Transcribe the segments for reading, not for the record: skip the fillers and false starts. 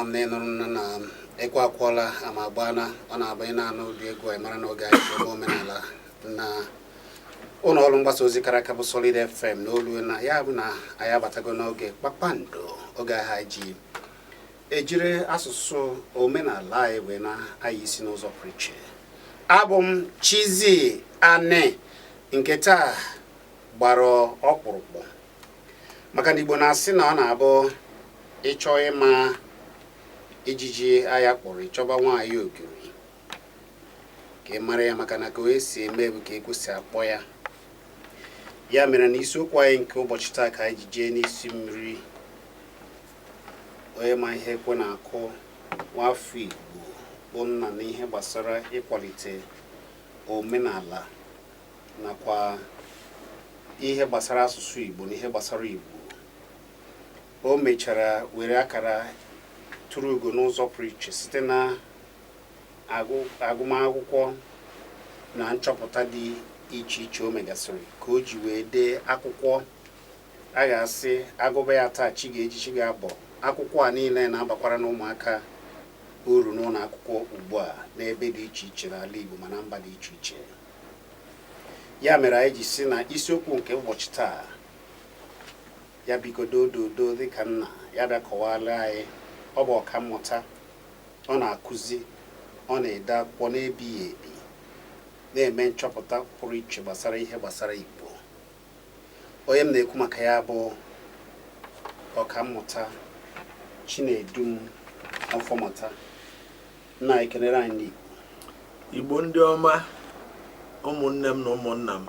M na ịnụrụ nna na ekwe akwụọla ama agbaana. Ọ na-abụ ị na-anụ ụdị egwu anyị mara n'oge anyị ji eme omenala na ụlọ ọrụ mgbasa ozi kara aka bụ Solid FM n'olu na ya bụ na anyị abatago n'oge kpakpando, oge ahụ anyị ji ejiri asụsụ omenala anyị wee na-aya isi n'ụzọ pụrụ iche. Abụ m Chizzy Ani. Nke taa gbara ọkpụrụkpụ maka na Igbo na-asị na ọ na-abụ ịchọ ịma ijiji agha kpọrọ, ịchọba nwaanyị ogiri ka ị mara ya, maka na ka o si eme bụ ka ekwesị akpọ ya. Ya mere na isiokwu anyị nke ụbọchị taa ka anyị ji jee n'isi mmiri. Onye ma ihe ekwe na-akụ, nwafọ Igbo bụ nna n'ihe gbasara ịkwalite omenala nakwa ihe gbasara asụsụ Igbo na ihe gbasara Igbo, o mechara were akara tụrụ ugo n'ụzọ pụrụ iche site na agụmakwụkwọ na nchọpụta dị iche iche o megasịrị, ka o ji wee dee akwụkwọ a ga-asị agụba ya taa, chi ga-eji chi ga-abọ. Akwụkwọ a niile na-abakwara n'ụmụaka uru n'ụlọ akwụkwọ ugbu a n'ebe dị iche iche n'ala Igbo ma na mba dị iche iche. Ya mere anyị ji si na isiokwu nke ụbọchị taa ya biko dododo dịka nna ya bịa kọwara anyị. Ọ bụ ọkammụta, ọ na-akụzi, ọ na-ede akwụkwọ na-ebighị ebi, na-eme nchọpụta pụrụ iche gbasara ihe gbasara Igbo. Onye m na-ekwu maka ya bụ Ọkammụta Chinedum Ọfọmata. Nna, ekenere anyị ndị Igbo. Igbo ndị ọma, ụmụnne m na ụmụnna m,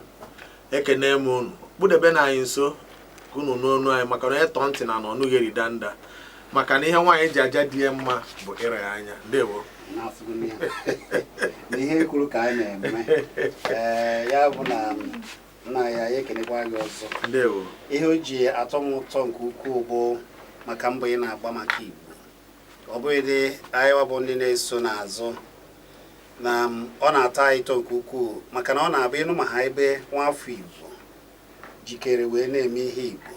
ekene m unu. Kpụdebe na anyị nso ka unu n'onu anyị, maka na onye tọọ ntị na ọnụ ga-erida nda, maka na ihe nwaanyị ji aja di ya mma bụ ịra ya anya. Ndewo. Na-asụgo ya na ihe kwuru ka a na-eme. Ee, ya bụ na nna ya, ya ekenekwa gị ọzọ. Ndewo. Ihe o ji atọ m ụtọ nke ukwuu bụ maka mbọ ị na-agba maka Igbo. Ọ bụghị dị anyị bụ ndị na-eso n'azụ na ọ na-atọ anyị ụtọ nke ukwuu, maka na ọ na-abụ ịnụ ma ha ebe nwafọ Igbo jikere wee na-eme ihe Igbo,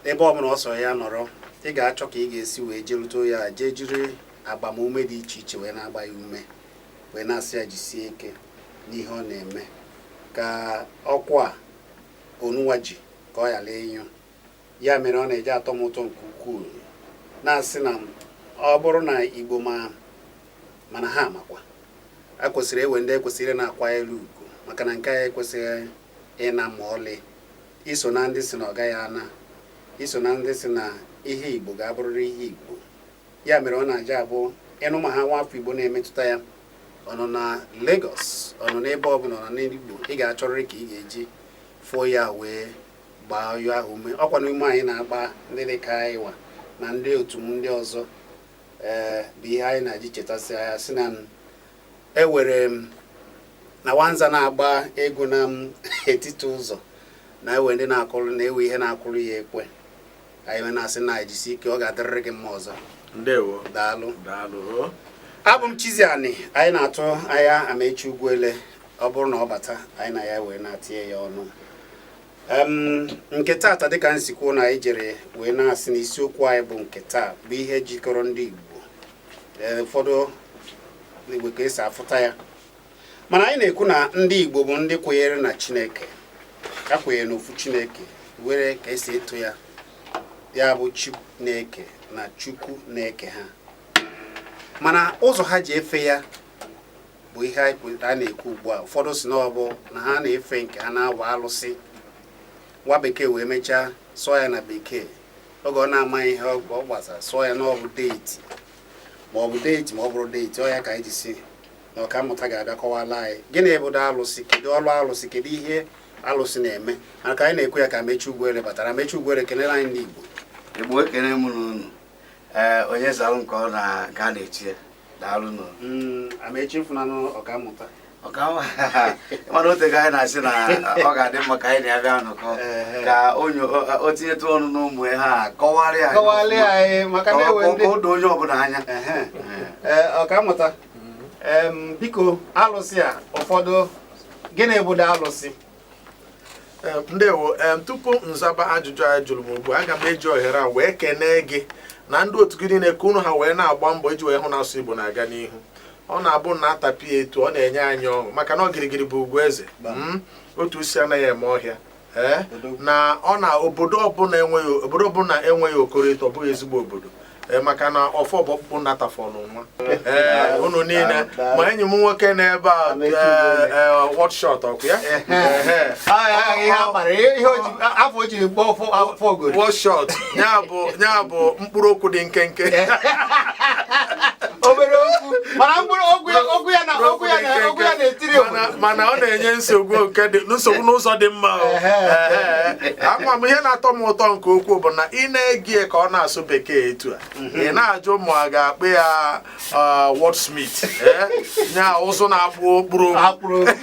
ebe ọ bụla ọ sọ ya nọrọ, ị ga-achọ ka ị ga-esi wee jerute ya, jee jiri agbamume dị iche iche wee na-agba ya ume, wee na-asị ya jisie ike n'ihe ọ na-eme, ka ọkwa a onụwa ji ka ọ ghara ịnyụ. Ya mere ọ na-eji atọ m ụtọ nke ukwuu na-asị na ọ bụrụ na Igbo ma mana ha makwa a kwesịrị ewe ndị ekwesịrị na-akwanyere ugwu, maka na nke a ekwesịghị ịna ma ọlị. Iso na ndị si na ọ gaghị ana, iso na ndị si na ihe Igbo ga-abụrịrị ihe Igbo. Ya mere ọ na-aja abụ ịnụ ma ha nwafọ Igbo na-emetụta ya, ọ nọ na Lagos, ọ nọ n'ebe ọbụla, ọ nọ n'Igbo, ị ga-achọrịrị ka ị ga-eji fụọ ya wee gbaa ya ahụ ume. Ọkwa n'ume anyị na-agba ndị dị ka anyị wa na ndị otu m ndị ọzọ, ee, bụ ihe anyị na-eji chetasị ya sị na ewere m na nwanza na-agba egwu na etiti ụzọ na ewe ndị na-akụrụ na-ewe ihe na-akụrụ ya ekwe. Anyị wee na-asị na jisi ike, ọ ga-adịrịrị gị mma ọzọ. Ndewo. Daalụ. Daalụ. Abụ m Chizzy Ani. Anyị na-atụ anya Amechi Ugwuele. Ọ bụrụ na ọ bata, anyị na ya wee na-atinye ya ọnụ. Nke taata, dịka m si kwuo na anyị jere wee na-asị na isiokwu anyị bụ nke taa bụ ihe jikọrọ ndị Igbo. Ee, ụfọdụ Igbo ka esi afụta ya, mana anyị na-ekwu na ndị Igbo bụ ndị kwenyere na Chineke. Ha kwenyere n'ofu Chineke were ka esi eto ya, ya bụ Chineke na Chukwu na-eke ha, mana ụzọ ha ji efe ya bụ ihe a na-ekwu ugbu a. Ụfọdụ si na ọ bụ na ha na-efe nke ha na-awa alụsị. Nwa bekee wee mechaa sụọ ya na bekee oge ọ na-amaghị ihe ọ gbasara, sụọ ya na ọ bụ deity, ma ọ bụ deity, ma ọ bụrụ deity. Ọ ya ka anyị ji si na ọkammụta ga-abịa kọwala anyị gịnị bụ alụsị, kedu ọlụ alụsị, kedu ihe alụsị na-eme. Mana ka anyị na-ekwu ya ka Amechi Ugwuele batara. Amechi Ugwuele, kenere anyị ndị Igbo. Igbo, ekene m unu. Ee, onye zalụ nke ọ na nke a na-echi ya. Daalụ nụ. Amechi fụnanụ ọkammụta. Mana otego anyị na-asị na ọ ga-adị mma ka anyị na-abịa nọkọ, ka onye o tinyetụ ọnụ n'ụmụ ihe a, kọwarịa anyị. Kọwalị anyị maka na ewe ndị ka o doo onye ọbụla anya. Ee, ọkammụta, biko, alụsị a ụfọdụ, gịnị bụ alụsị? Ndewo. Tupu nzaba ajụjụ anyị jụrụ m ugbu a, aga m eji ohere a wee kenee gị. Na ndị otu gị niile, ka unu ha wee na-agba mbọ iji wee hụ na asụsụ Igbo na-aga n'ihu. Ọ na-abụ na atapi ya etu ọ na-enye anyị ọṅụ, maka na ọ girigiri bụ ugwu eze. Otu isi anaghị eme ọhịa. Ee, na ọ na obodo ọbụla enweghị, obodo ọbụla enweghị okorito, ọ bụghị ezigbo obodo. Ee, maka na ọfọ bụ ọkpụkpụ natafọ n'nwa. Ee, unu niile, ma enyi m nwoke n'ebe a, wọtshọt ọkụ ya. Ehe. Ihe a kpara, ihe afọ o jiri kpọọ afọ ogori. Wọtshọt ya bụ mkpụrụ okwu dị nkenke. Obere okwu, mana mkpụrụ okwu ya, okwu ya na okwu ya na okwu ya na-etiri obodo. Mana ọ na-enye nsogbu nke dị nsogbu n'ụzọ dị mma o. Ehe. Ama m ihe na-atọ m ụtọ nke ukwuu bụ na ị na-ege ka ọ na-asụ bekee etu a, ị na-ajụ ma a ga-akpụ ya wordsmith, nya ụzụ na-akpụ mkpụrụ okwu. Akpụrụ okwu.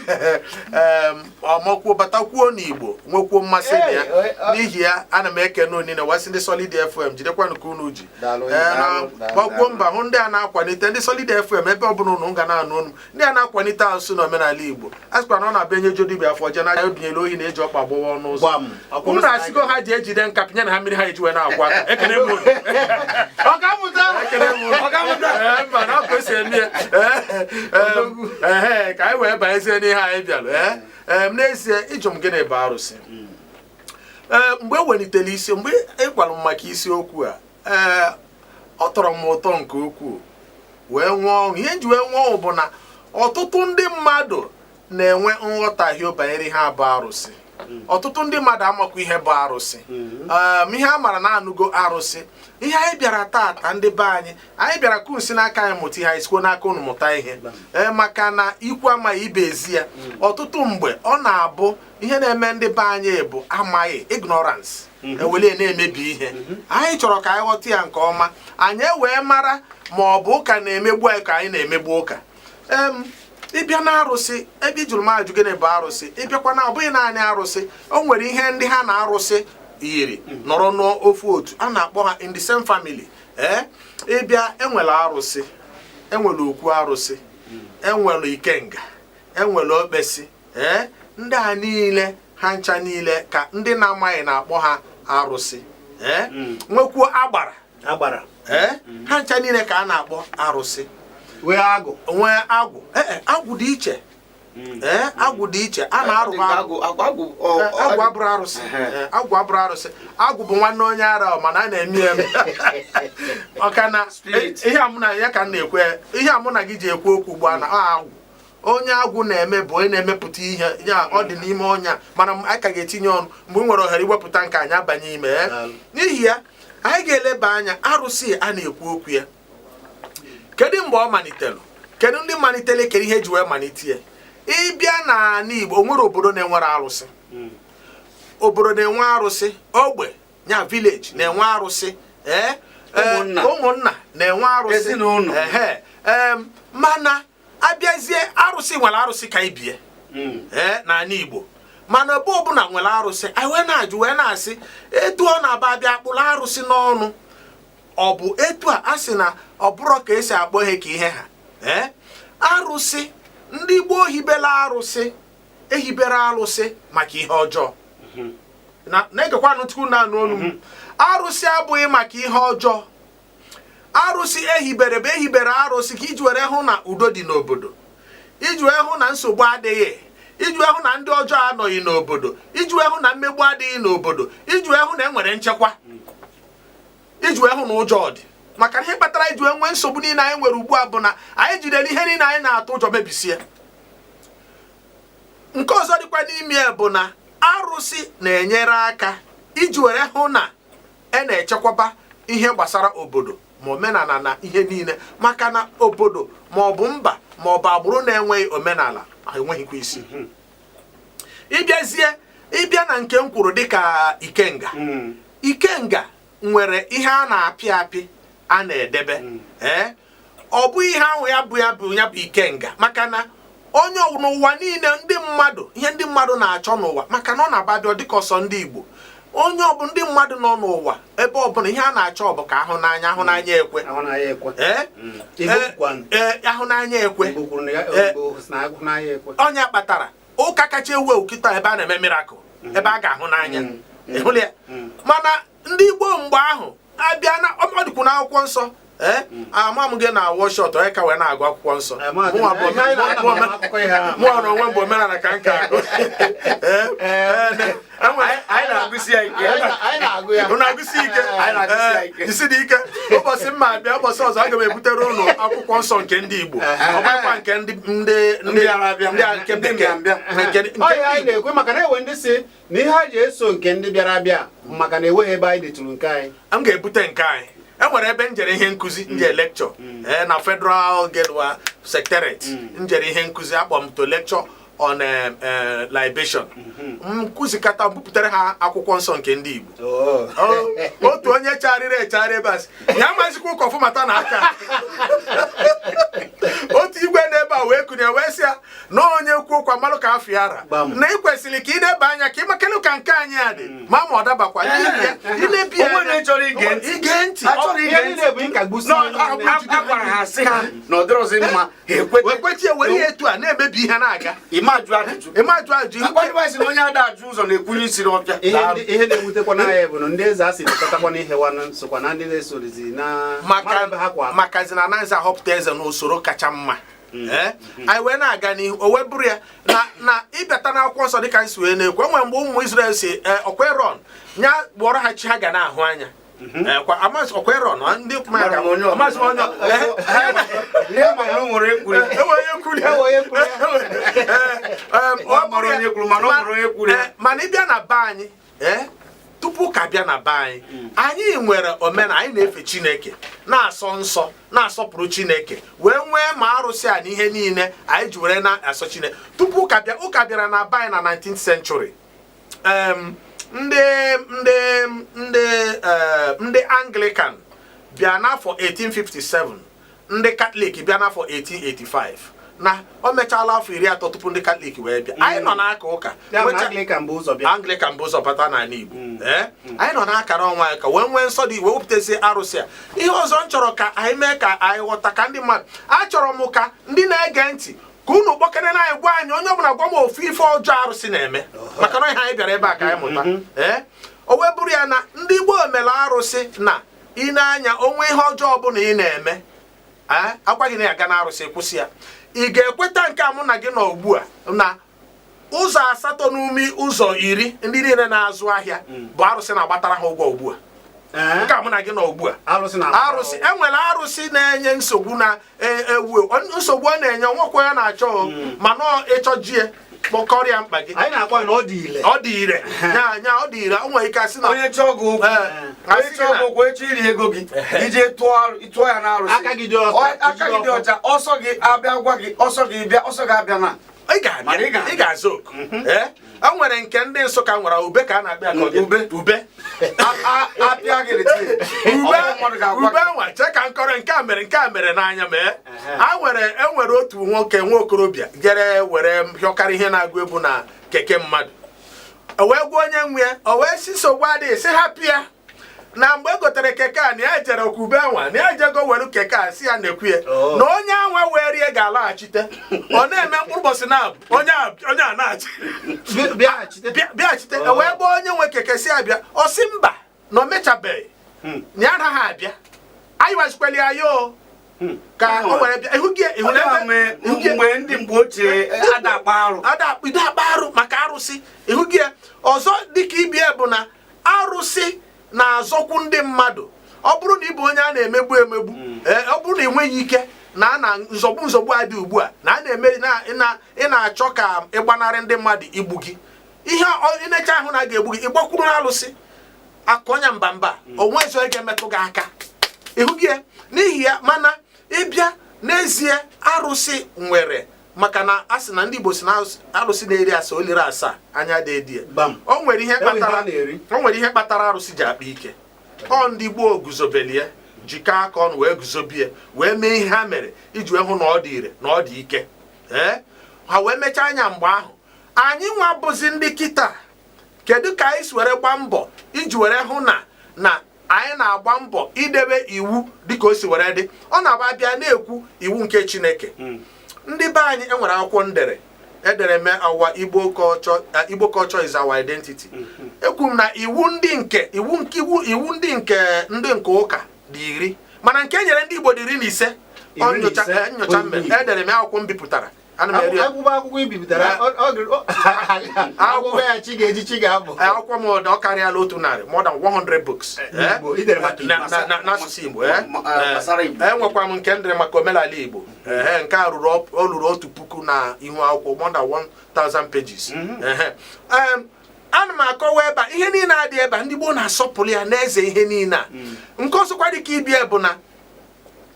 Ọmakwuo batakwuo n'Igbo, nwekwuo mmasị na ya. Ee, N'ihi ya, ana m ekene unu niile, wasị ndị Solid FM, jidekwanụ ka unu ji. Daalụ, Ee, na daalụ, daalụ, gbakwuo daalụ. mba hụ ndị a na-akwalite ndị Solid FM ebe ọbụla unu ga na-anụ unu, ndị a na-akwalite asụsụ na omenala Igbo. A sịkwa na ọ na-abịa enye dibịa afọ je na ebinyere ohi na-eji ọkpa gbawa ọnụ ụzọ. Gbam. Unu asịgo ha ji ejide nkapị nye na ha mmiri ha eji wee na-akwụ aka. Ekene m unu. Ọkammụta. Ekene m unu. Ee, mba na ọkụ esi eme ya. Ee, ee, ehe, ka anyị wee banyezie n'ihe anyị bịara. Ee, ee, n'ezie, ịjụ m gịnị bụ arụsị. Ee, mgbe e welitere isi, mgbe ị gwara m maka isiokwu a, ee, ọ tọrọ m ụtọ nke ukwuu wee nwee ọṅụ. Ihe nji wee nwee ọṅụ bụ na ọtụtụ ndị mmadụ na-enwe nghọtahie banyere ihe abụ arụsị. Ọtụtụ ndị mmadụ amakwa ihe bụ arụsị. Ihe a mara na anụgo arụsị. Ihe anyị bịara taata, ndị be anyị, anyị bịara kunsi n'aka anyị mụta ihe, anyị sikwo n'aka unu mụta ihe. Ee, maka na ikwu amaghị ibe ezi ya. Ọtụtụ mgbe ọ na-abụ ihe na-eme ndị be anyị bụ amaghị, ignorance, ewele na-emebi ihe. Anyị chọrọ ka anyị ghọta ya nke ọma, anyị wee mara ma ọ bụ ụka na-emegbu anyị ka anyị na-emegbu ụka. Ịbịa na arụsị, ebe ị jụrụ m ajụ gịnị bụ arụsị, ịbịakwa na ọ bụghị naanị arụsị, o nwere ihe ndị ha na arụsị yiri nọrọ n'ofu otu a na-akpọ ha in the same family. Ee, ịbịa, enwere arụsị, enwere okwu arụsị, enwere ikenga, enwere okpesi. Ee, ndị a niile, ha ncha niile ka ndị na-amaghị na-akpọ ha arụsị. Ee, nwekwuo agbara. Agbara. Ee, ha ncha niile ka a na-akpọ arụsị. Wee agụ. Nwee agwụ. Ee, agwụ dị iche. Ee, agwụ dị iche a na-arụ agwụ. Agwụ. Ee, agwụ abụrụ arụsị. Ee, agwụ abụrụ arụsị. Agwụ bụ nwanne onye ara, mana a na-eme ya eme ọka na Spirit. ihe a mụ na ya ka m na-ekwe, ihe a mụ na gị ji ekwu okwu ugbu a na ọ agwụ. Onye agwụ na-eme bụ onye na-emepụta ihe ya, ọ dị n'ime ọnya, mana anyị ka ga-etinye ọnụ mgbe m nwere ohere iwepụta nke anyị abanye ime. Ee. Daalụ. N'ihi ya, anyị ga-eleba anya arụsị a na-ekwu okwu ya. Kedu mgbe ọ malitere? Kedu ndị malitere? Kedu ihe eji wee malite ya? Ịbịa n'ala Igbo, o nwere obodo na-enwere arụsị? Obodo na-enwe arụsị, ogbe nya village na-enwe arụsị. Ee, ee, Ụmụnna. Ụmụnna na-enwe arụsị. Ezinụlọ. Ehe. Mana abịazie, arụsị nwere arụsị ka ibie. Ee, n'ala Igbo, mana ebe ọbụla nwere arụsị, anyị wee na-ajụ, wee na-asị, etu ọ na-aba abịa akpụrụ arụsị n'ọnụ, ọ bụ etu a a sị na ọ bụrụ ka esi akpọ ihe ka ihe ha. Ee, arụsị, ndị gboo hibere arụsị, ehibere arụsị maka ihe ọjọọ na na-egekwanụ tupu na-anụ olu m. Arụsị abụghị maka ihe ọjọọ. Arụsị ehibere bụ ehibere arụsị ka iji were hụ na udo dị n'obodo, iji wee hụ na nsogbu adịghị, iji wee hụ na ndị ọjọọ anọghị n'obodo, iji wee hụ na mmegbu adịghị n'obodo, iji wee hụ na e nwere nchekwa, iji wee hụ na ụjọ dị. Maka na ihe kpatara iji wee nwee nsogbu niile anyị nwere ugbu a bụ na anyị jidere ihe niile anyị na-atụ ụjọ mebisie. Nke ọzọ dịkwa n'ime ya bụ na arụsị na-enyere aka iji were hụ na e na-echekwaba ihe gbasara obodo, ma omenala na ihe niile, maka na obodo ma ọ bụ mba ma ọ bụ agbụrụ na-enweghị omenala enweghịkwa isi. Ịbịazie, ịbịa na nke m kwuru dịka ikenga, ikenga nwere ihe a na-apị apị, a na-edebe. Ee, ọ bụ ihe ahụ ya bụ ya bụ ya bụ ikenga, maka na onye n'ụwa niile, ndị mmadụ, ihe ndị mmadụ na-achọ n'ụwa, maka na ọ na-ababịa dịka ọsọ ndị Igbo, onye ọbụ ndị mmadụ nọ n'ụwa ebe ọbụla, ihe a na-achọ bụ ka ahụ n'anya, ahụ n'anya ekwe. Ahụ n'anya ekwe. Ee. Igbo Ee, kwukwanụ. Ee, ahụ n'anya ekwe. Igbo kwuru na ya. Ee. Igbo sị na ahụ n'anya ekwe. Ọnya kpatara ụka kacha ewu ewu kịta, ebe a na-eme miracle, ebe a ga-ahụ n'anya. Ịhụla ya? Mana ndị Igbo mgbe ahụ Abịa na ọ dịkwu n'akwụkwọ nsọ. Ee, ama m gị na wọshọt onye ka wee na-agụ akwụkwọ nsọ. Eh, maazị, Mụnwa bụ ihe anyị na- mụnwa- akụkọ ihe ahụ. mụnwa na onwe m bụ omenala ka m ka agụ. Ee, ee, enwere Anyị na-agụsi ya ike. Anyị na-agụ ya. Unu agụsi ike. Anyị na-agụsi ya ike. Ee, jisi dị ike. Ụbọchị mma abịa, ụbọchị ọzọ aga m ebutere unu akwụkwọ nsọ nke ndị Igbo, ọ bụghịkwa nke ndị ndị Ndị Arabịa. ndị nke Ndị bekee. mbịambịa. Nke Ọ ihe anyị ndị Igbo. na-ekwe, maka na enwe ndị si na ihe a ji eso nke ndị bịara abịa bụ maka na enweghị ebe anyị detụrụ nke anyị. M ga-ebute nke anyị. E nwere ebe m jere ihe nkụzi, nje lecture, ee, na Federal Gedwa Secretariat. M jere ihe nkụzi, akpọ m to lecture on libation. M kụzikata, m bupụtara ha akwụkwọ nsọ nke ndị Igbo. Oh, otu onye chagharịrị echagharị ebe a sị ya amazikwa ụka ọfụmata na aka otu igwe n'ebe a wee kunye wee sị ya na onye kwuo okwu amalụ ka afọ ya ra. Gbam. Na ị kwesịrị ka ị na-ebe anya ka ị makelu ka nke anyị a dị ma ọ dabakwa n'ihi ya, ilebi O nwere onye chọrọ ige ntị. Ige ntị. Achọrọ Ihe ige niile ntị. bụ ịkagbusi No, ihe niile. a gwara ha sị ha na ọ dịrọzi mma, ha ekwete. Wee kwechi ya, were ya etu a na-emebi ihe na-aga. Ịma ajụ ajụjụ. Ịma ajụ ajụ. Akwa sị na onye ada ajụ ụzọ na-ekwunye isi n'ọfịa. Ihe ihe na-ewutekwa n'anya bụ na ndị eze a sị lekọtakwa n'ihe wa sokwa na ndị na-esorizi na mara ebe ha kwa. Makazi na anaghịzi ahọpụta eze n'usoro kacha mma. Ee, anyị wee na-aga n'ihu, o wee bụrụ ya na ịbịata n'akwụkwọ nsọ, dịka nsi wee na-ekwu, enwere mgbe ụmụ Israel si ọkwa Erọn nya kpọrọ ha chi ha ga na-ahụ anya. Ee, kwa amasị ọkwa Erọn ndị Mara m onye ọ- amasị m onye Ihe mara o nwere ekwuru. Enwere onye kwuru ya. Enwere onye kwuru ya. Ee, ọ Ọ bụrụ mara ya- onye kwuru, mana ọ mara onye kwuru ya. Ee, mana ịbịa na be anyị, ee, tupu ka bịa na be anyị, anyị nwere omenala anyị na-efe Chineke, na-asọ nsọ, na-asọpụrụ Chineke, wee nwee ma arụsị a na ihe niile anyị ji were na-asọ Chineke tupu ụka bịa. Ụka bịara na be anyị na 19th century. Ndị Anglican bịa n'afọ 1857, ndị Katọlik bịa n'afọ 1885. Na o mechaala afọ 30 tupu ndị Katọlik wee bịa. Anyị nọ n'aka ụka. Ya na Anglican bụ ụzọ bịa. Anglican bụ ụzọ bata n'ala Igbo. Ee, anyị nọ n'akara ọnwa anyị ka wee nwee nsọ dị, wee wepụtazie arụsị a. Ihe ọzọ m chọrọ ka anyị mee ka anyị ghọta, ka ndị mmadụ, achọrọ m ka ndị na-ege ntị, ka unu kpọkere na anyị, gwa anyị, onye ọbụla gwa m ofu ife ọjọọ arụsị na-eme, maka na ihe anyị bịara ebe a ka anyị mụta. Ee, o wee bụrụ ya na ndị gboo mere arụsị na ị na-anya onwe ihe ọjọọ ọbụla ị na-eme, ee, agwa gị na ya ga na arụsị, kwụsị ya. Ị ga-ekweta nke a mụ na gị nọ ugbu a na ụzọ asatọ n'ume ụzọ 10 ndị niile na-azụ ahịa bụ arụsị na-agbatara ha ụgwọ ugbu a? Ee, Nke a mụ na gị nọ ugbu a. Arụsị na Arụsị, enwere arụsị na-enye nsogbu na ewu nsogbu ọ na-enye nwekwa ya na-achọ o, mana ọ ịchọ ji ya kpọkọrọ ya mkpa gị. Anyị na-akpọ ya na ọ dị ile. Ọ dị ire nya nya, ọ dị ire. O nwere ike asị na Onye chọọ gị okwu, Ee, onye asị gị chọọ na- gị okwu, echi iri ego gị, ije tụọ ya n'arụsị. Aka gị dị ọcha. Aka gị dị ọcha, ọsọ gị abịa gwa gị, ọsọ gị bịa, ọsọ gị abịa na. Ị Mana ị ga-abịa, ga-abịa. ị ga-aza oku. Ee, e nwere nke ndị Nsụka nwere ube ka a na-akpọ ya ka ọ dị. Ube. Ube. Apịa gị retire. Ube. Ọ bụrụ mmadụ ga-agwa Ube gị. nwa chee ka nkọrọ nke a mere, nke a mere n'anya mee a nwere. Enwere otu nwoke, nwa okorobịa jere were hịọkarị ihe na-agụ egwu na keke mmadụ. O wee gwa onye nwe ya, o wee si nsogbu adịghị, si hapụ ya, na mgbe e gotere keke a na ya jere kwube nwa na ya jego were keke a, si ya na-ekwu ya Oh. na onye anwa wee rie ga-alaghachite. Ọ na-eme mkpụrụ ụbọchị na onye onye a na-achị Bịaghachite. Bịaghachite. E wee gbaa onye nwe keke si abịa, ọ sị mba, na o mechabeghị, na ya anaghị abịa. Anyị wazikweli ya ya o ka o were bịa ịhụ gị, ịhụ Ọ na mgbe ebe ịhụ gị. Mgbe ndị mgbe ochie ada akpa arụ. Ada ido akpa arụ maka arụsị. Ịhụ gị ya ọzọ dịka ibie bụ na arụsị na-azọkwu ndị mmadụ. Ọ bụrụ na ị bụ onye a na-emegbu emegbu, ee, ọ bụrụ na ị nweghị ike na a na nzọgbu nzọgbu a dị ugbu a na a na-eme na ị na-achọ ka ịgbanarị ndị mmadụ igbu gị ihe ịnecha ahụ na a ga-egbu gị, ịgbakwuru arụsị akọnya mbamba, onwe ezi onye ga-emetụ gị aka. Ịhụ gị ya? N'ihi ya, mana ịbịa n'ezie, arụsị nwere, maka na a sị na ndị Igbo si na arụsị na-eri asaa, o lere asaa anya dị edi ya. Gbam. O nwere ihe Enwe ihe kpatara a na-eri. O nwere ihe kpatara arụsị ji akpa ike. Ọ ndị gboo guzobelie, jikọọ aka ọnụ wee guzobie, wee mee ihe ha mere iji wee hụ na ọ dị ire na ọ dị ike. Ee, ha wee mechaa anya mgbe ahụ. Anyị nwa bụzi ndị kịta, kedu ka anyị si were gbaa mbọ iji were hụ na anyị na-agba mbọ idebe iwu dịka o si were dị? Ọ na-aba bịa na-ekwu iwu nke Chineke. Ndị be anyị, enwere akwụkwọ ndere Edere m our Igbo culture, Igbo culture is our identity. Ekwu m na iwu ndị nke iwu nke iwu iwu ndị nke ndị nke ụka dị 10, mana nke e nyere ndị Igbo dị 15. Ọ 15, nyocha nyocha bụ mme Igbo. Edere m akwụkwọ m bipụtara, ana m eri ya. Akwụkwọ i bipụtara, akwụkwọ ya chi ga-eji chi ga-abụ. Akwụkwọ m ọ karịala 100, more than 100 books. N'Igbo, i dere maka Igbo. N'asụsụ Igbo. Gbasara Igbo. Enwekwa m nke m dere maka omenala Igbo. Nke a ruru o ruru 1000 na ihu akwụkwọ, more than 1000 pages. Ana m akọwa ebe a ihe niile adị ebe a ndị gboo na-asọpụrụ ya n'eze ihe niile a. Nke ọzọkwa dị ka ịbịa bụ na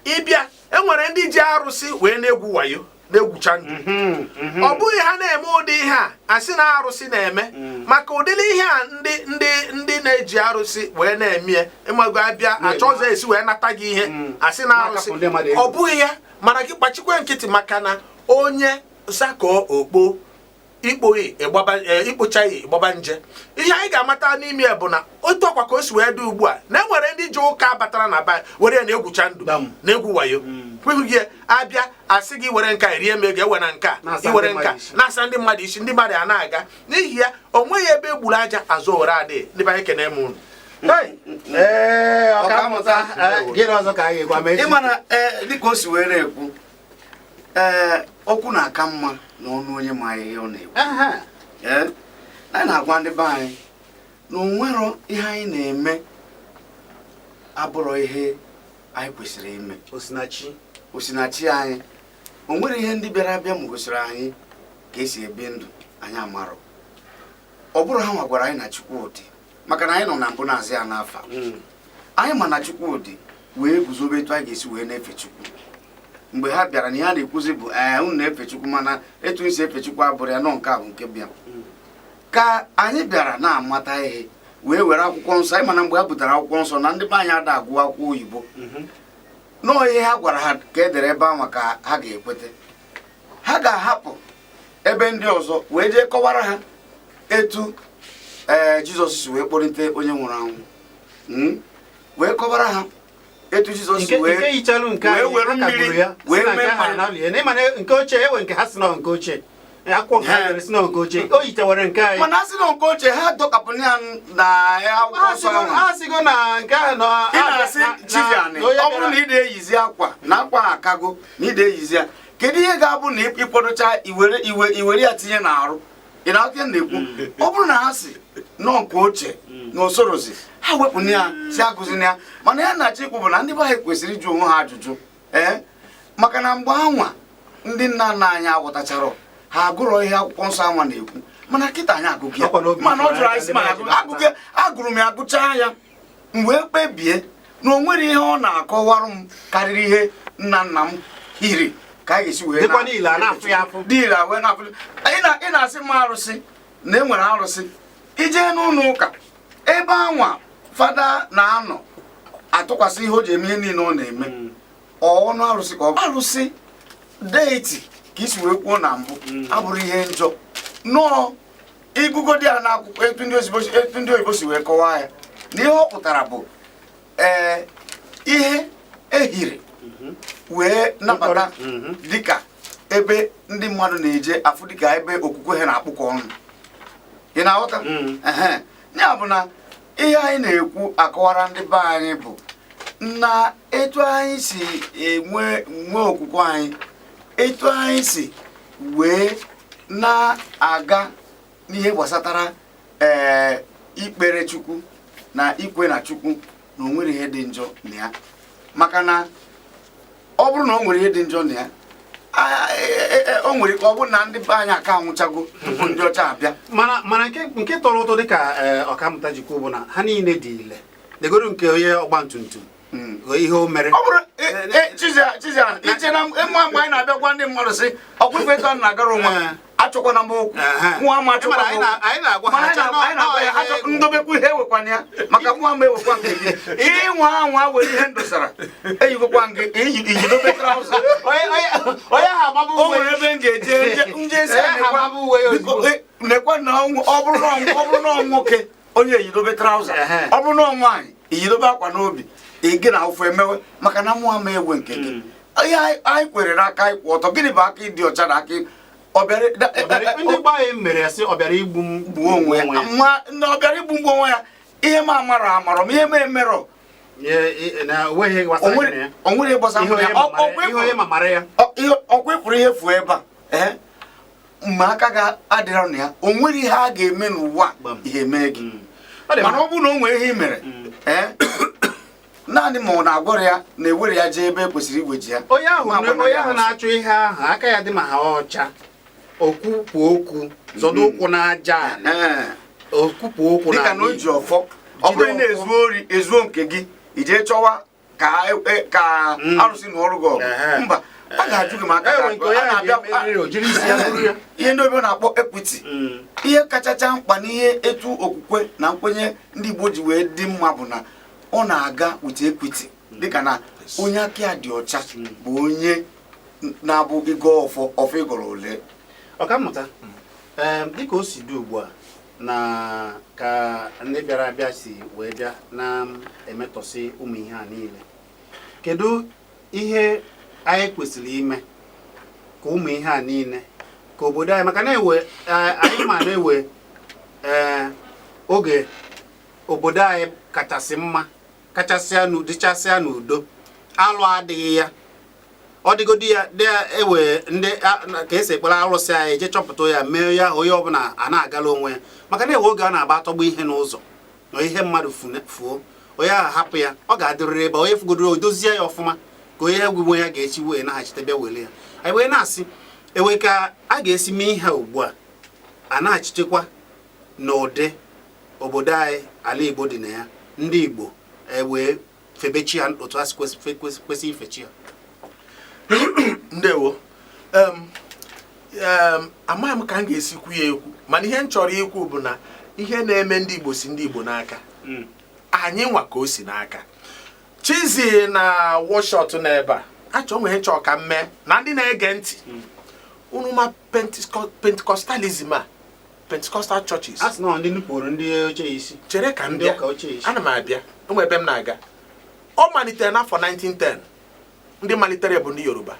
ịbịa, enwere ndị ji arụsị wee na-egwu wayo, na-egwucha ndụ. Ọ bụghị ha na-eme ụdị ihe a asị na arụsị na-eme maka ụdịrị ihe a. Ndị na-eji arụsị wee na-eme ya, ịmago, abịa achọ ụzọ esi wee nata gị ihe, asị na arụsị. Na-akapụ ndị mmadụ ego. Ọ bụghị ya, mana gị kpachikwe nkịtị, maka na onye zakọọ okpo ikpoghi ịgbaba, ikpochaghị ịgbaba nje. Ihe anyị ga-amata n'ime ya bụ na otu ọkwa ka o si wee dị ugbu a, na enwere ndị ji ụka batara na ba were ya na-egwucha ndụ, Gbam. na-egwu wayo. Kweghị gị abịa asị gị were nka rie m ego, ewe na nke a Na-asa iwere ndị nka mmadụ isi. na-asa ndị mmadụ isi, ndị mmadụ a na-aga n'ihi ya. O nweghị ebe egburu aja azụ were adịghị. Ndị be anyị, kene m unu. Hey! Ee, ọkammụta, Ọkammụta. gịnị ọzọ ka anyị ga-egwa ma echi? Ịma na dịka o si wee na-ekwu, okwu na-aka mma n'ọnụ onye ma ihe ọ na-ekwu. Ee, anyị na-agwa ndị be anyị na onwero ihe anyị na-eme abụrọ ihe anyị kwesịrị ime. Osinachi. Osinachi anyị, o nwere ihe ndị bịara abịa ma gosiri anyị ka esi ebi ndụ anyị amarọ. Ọ bụrụ ha nwa gwara anyị na Chukwudị, maka na anyị nọ na mbụ na-azị ya n'afa. Anyị ma na Chukwudị wee guzobe etu anyị ga-esi wee na-efe Chukwu. Mgbe ha bịara na ihe a na-ekwuzi bụ, ee, unu na-efe Chukwu, mana etu nsi efe Chukwu abụrụ ya nọ. Nke a bụ nke bịa ka anyị bịara na-amata ihe wee were akwụkwọ nsọ anyị. Mana mgbe ha butere akwụkwọ nsọ na ndị be anyị ada agụ akwụkwọ oyibo nọọ, ihe ha gwara ha ka e dere ebe ahụ ka ha ga-ekwete. Ha ga-ahapụ ebe ndị ọzọ wee jee kọwara ha etu Jizọs si wee kpọlite onye nwụrụ anwụ, wee kọwara ha etu Jizọs si nke wee nke yichalụ nke wee anyị were ha kagburu mmiri ya wee si na mee nke ha mmanya. na-alụ ya. Ịma na nke ochie ewe nke ha si na nke ochie akwụkwọ nke ha dere si na nke ochie o yichewere nke anyị. Mana a sị na nke ochie ha dọkapụ ya na akwụkwọ Ha nsọ sigo ahụ. Ha sigo na nke ahụ nọ. Ị na-asị Chiziani, ọ bụrụ na ị na-eyizi akwa na akwa a akago na ị na-eyizi ya, kedu ihe ga-abụ na ịkwadocha iwere iwe iwere ya tinye n'arụ? Ị na-akụ na-ekwu, ọ bụrụ na ha si nọ nke ochie na osorozi ha wepụ ya si agụzina ya. Mana ya na-achọ ikwu bụ na ndị be anyị kwesịrị ịjụ onwe ha ajụjụ, ee, maka na mgbe anwa ndị nna nna anyị aghọtachara, ha agụrọ ihe akwụkwọ nsọ anwa na-ekwu. Mana kịta anyị agụgị ya. Ọkwa n'obi Mana ọ jụrụ anyị ndị sị mana be anyị ji agụgị agụrụ m ya, agụchaa ya, m wee kpebie na o nwere ihe ọ na-akọwarụ m karịrị ihe nna nna m hiri ka a ga-esi wee Dịkwa niile a na-afụ ya afụ. Dị ile a wee na-afụ. Ị na-asị m arụsị na e nwere arụsị, ijee n'ụlọ ụka ebe anwa fada na-anọ atụkwasị ihe o ji eme ihe niile ọ na-eme, ọnụ arụsị ka ọ bụ arụsị deity ka isi wee kwuo na mbụ abụrụ ihe njọ nọọ. Ịgụgodi ya n'akwụkwọ etu ndị oyibo si wee kọwaa ya, na ihe ọ pụtara bụ ihe ehiri wee nabata dịka ebe ndị mmadụ na-eje afụ, dịka ebe okwukwe ha na-akpụkọ ọnụ. Ị na-aghọta? Ehe, ya bụ na ihe anyị na-ekwu akọwara ndị be anyị bụ na etu anyị si enwe nwee okwukwe anyị, etu anyị si wee na-aga n'ihe gbasatara ikpere Chukwu na ikwe na Chukwu, na o nwere ihe dị njọ na ya. Maka na ọ bụrụ na o nwere ihe dị njọ na ya, o nwere ike ọ bụrụ na ndị be anyị aka anwụchago tupu ndị ọcha abịa. Mana nke tọrọ ụtọ dịka ọkammụta jikwa bụ na ha niile dị ile legoro nke onye ọgba tum tum, ihe o mere. Ọ bụrụ Chizia iche na mma mgbe anyị na-abịa gwa ndị mmadụ sị ọkwa ife etu a na-agara onwe achọkwana m okwu nwa m achọkwa Mana anyị m okwu. anyị na-agwa ha Mana anyị na-agwa ya achọ ndobekwa ihe ewekwana ya maka nwa m ewekwa nke gị ịnwa anwa were ihe ndosara eyigokwa gị ijidobe trouser. Onye ahụ amabụ O uwe. nwere ebe m ga-eje nje si Onye ahụ amabụ uwe ya biko, ozugbo. nekwa na ọ bụrụ na ọ nwoke onye eyidobe trouser, ọ bụrụ na ọ nwaanyị eyidobe akwa n'obi ị gị na ụfụ emewe maka na mụa ma ewe nke gị. Ihe anyị kwere n'aka anyị kwụ ọtọ. Gịnị bụ aka ịdị ọcha na aka Ọ bịara Ndị gbaa anyị mere ya sị ọ bịara igbu m gbuo onwe ya, ma na ọ bịara igbu mgbu onwe ya. Ihe m amara amarọ m, ihe m emerọ. Na o nweghị ihe gbasara gị na ya. O nwere ihe gbasara Ihe m na onye ya. ma ihe onye ma mara ya. Ọkwa ịfụrụ ihe fuo ebe a, ee, mgbe aka ga-adịrọ na ya, o nwere ihe a ga-eme n'ụwa Gbam. ihe mee gị. Ọ dị Mana mma. ọ bụrụ na o nwere ihe ị mere, ee, naanị ma ọ na-agwọrọ ya na ewere ya jee ebe e kwesịrị igweji ya. Onye ahụ Ma agwa na onye ya ahụ asị. Na-achụ ihe ahụ, aka ya dị ma ha ọcha, okwupụ okwu, zọdo ụkwụ n'aja ala. Ee. Okwupụ okwu Dịka na o ji ọfọ, ọ bụrụ na ezuo ori, ezuo nke gị, ijee chọwa ka ka arụsị na ọrụ gị ọgụ. Mba, a ga-ajụ gị ma aka E nwere nke onye a ahụ na-abịa ga-emerịrị, o jiri isi ya buru ya. Ihe ndị obibo na-akpọ equity. Ihe kachacha mkpa n'ihe etu okwukwe na nkwenye ndị Igbo ji wee dị mma bụ na ọ na-aga with equity, dịka na onye aka ya dị ọcha bụ onye na-abụ ịgọ ọfọ, ọfọ ịgọrọ ole. Ọkammụta, ee, dịka o si dị ugbu a na ka ndị bịara abịa si wee bịa na-emetọsị ụmụ ihe a niile, kedu ihe anyị kwesịrị ime ka ụmụ ihe a niile, ka obodo anyị, maka na-ewe anyị ma na-ewe, ee, oge obodo anyị kachasị mma, kachasịa dịchasịa n'udo, alụ adịghị ya, ọ dịgodi ya dị ewe ndị ka esi ekpere arụsị, anyị jee chọpụta ya, mee ya, onye ọbụla a na-agala onwe ya, maka na ewe oge a na-agba atọgbu ihe n'ụzọ na ihe mmadụ fuo, onye ahụ hapụ ya, ọ ga-adịrịrị ebe onye fugodoro, dozie ya ọfụma ka onye egwugbo ya ga-echi wee naghachite bịa were ya. Anyị wee na-asị ewe ka a ga-esi mee ihe ugbu a, a na-achitekwa n'ụdị obodo anyị, ala Igbo dị na ya, ndị Igbo ewee febechi ha otu a si kwesị ife chi ha. Ndewo. Amaghị m ka m ga-esi kwu ya ekwu, mana ihe m chọrọ ikwu bụ na ihe na-eme ndị Igbo si ndị Igbo n'aka. Anyị nwa ka o si n'aka. Chizi na wọshọt n'ebe a, achọ m ihe chọọ ka m mee na ndị na-ege ntị unu ma Pentecostalism a, Pentecostal churches. A sị na ọ ndị nupụrụ ndị ochie isi. Chere ka m Ndị bịa. ụka ochie isi. Ana m abịa, enwe ebe m na-aga. Ọ malitere n'afọ 1910. Ndị malitere bụ ndị Yoruba,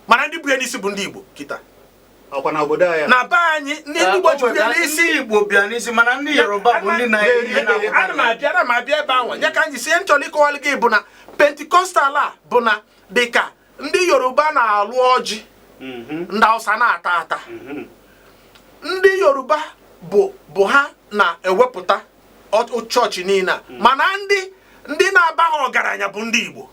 mana ndị bụ ya n'isi bụ ndị Igbo kịta. Ọkwa na obodo anyị a? Na be anyị, ndị Igbo ji bụ ya n'isi. Ndị Igbo bịa n'isi, mana ndị Yoruba bụ ndị na-eri. Ana m abịa, ana m abịa ebe ahụ. Ya ka m ji sie m chọrọ ịkọwalụ gị bụ na Pentecostal a bụ na dịka ndị Yoruba na-alụ ọjị, ndị Hausa na-ata ata. Ndị Yoruba bụ ha na-ewepụta chọọchị niile a, mana ndị na-aba ha ọgaranya bụ ndị Igbo.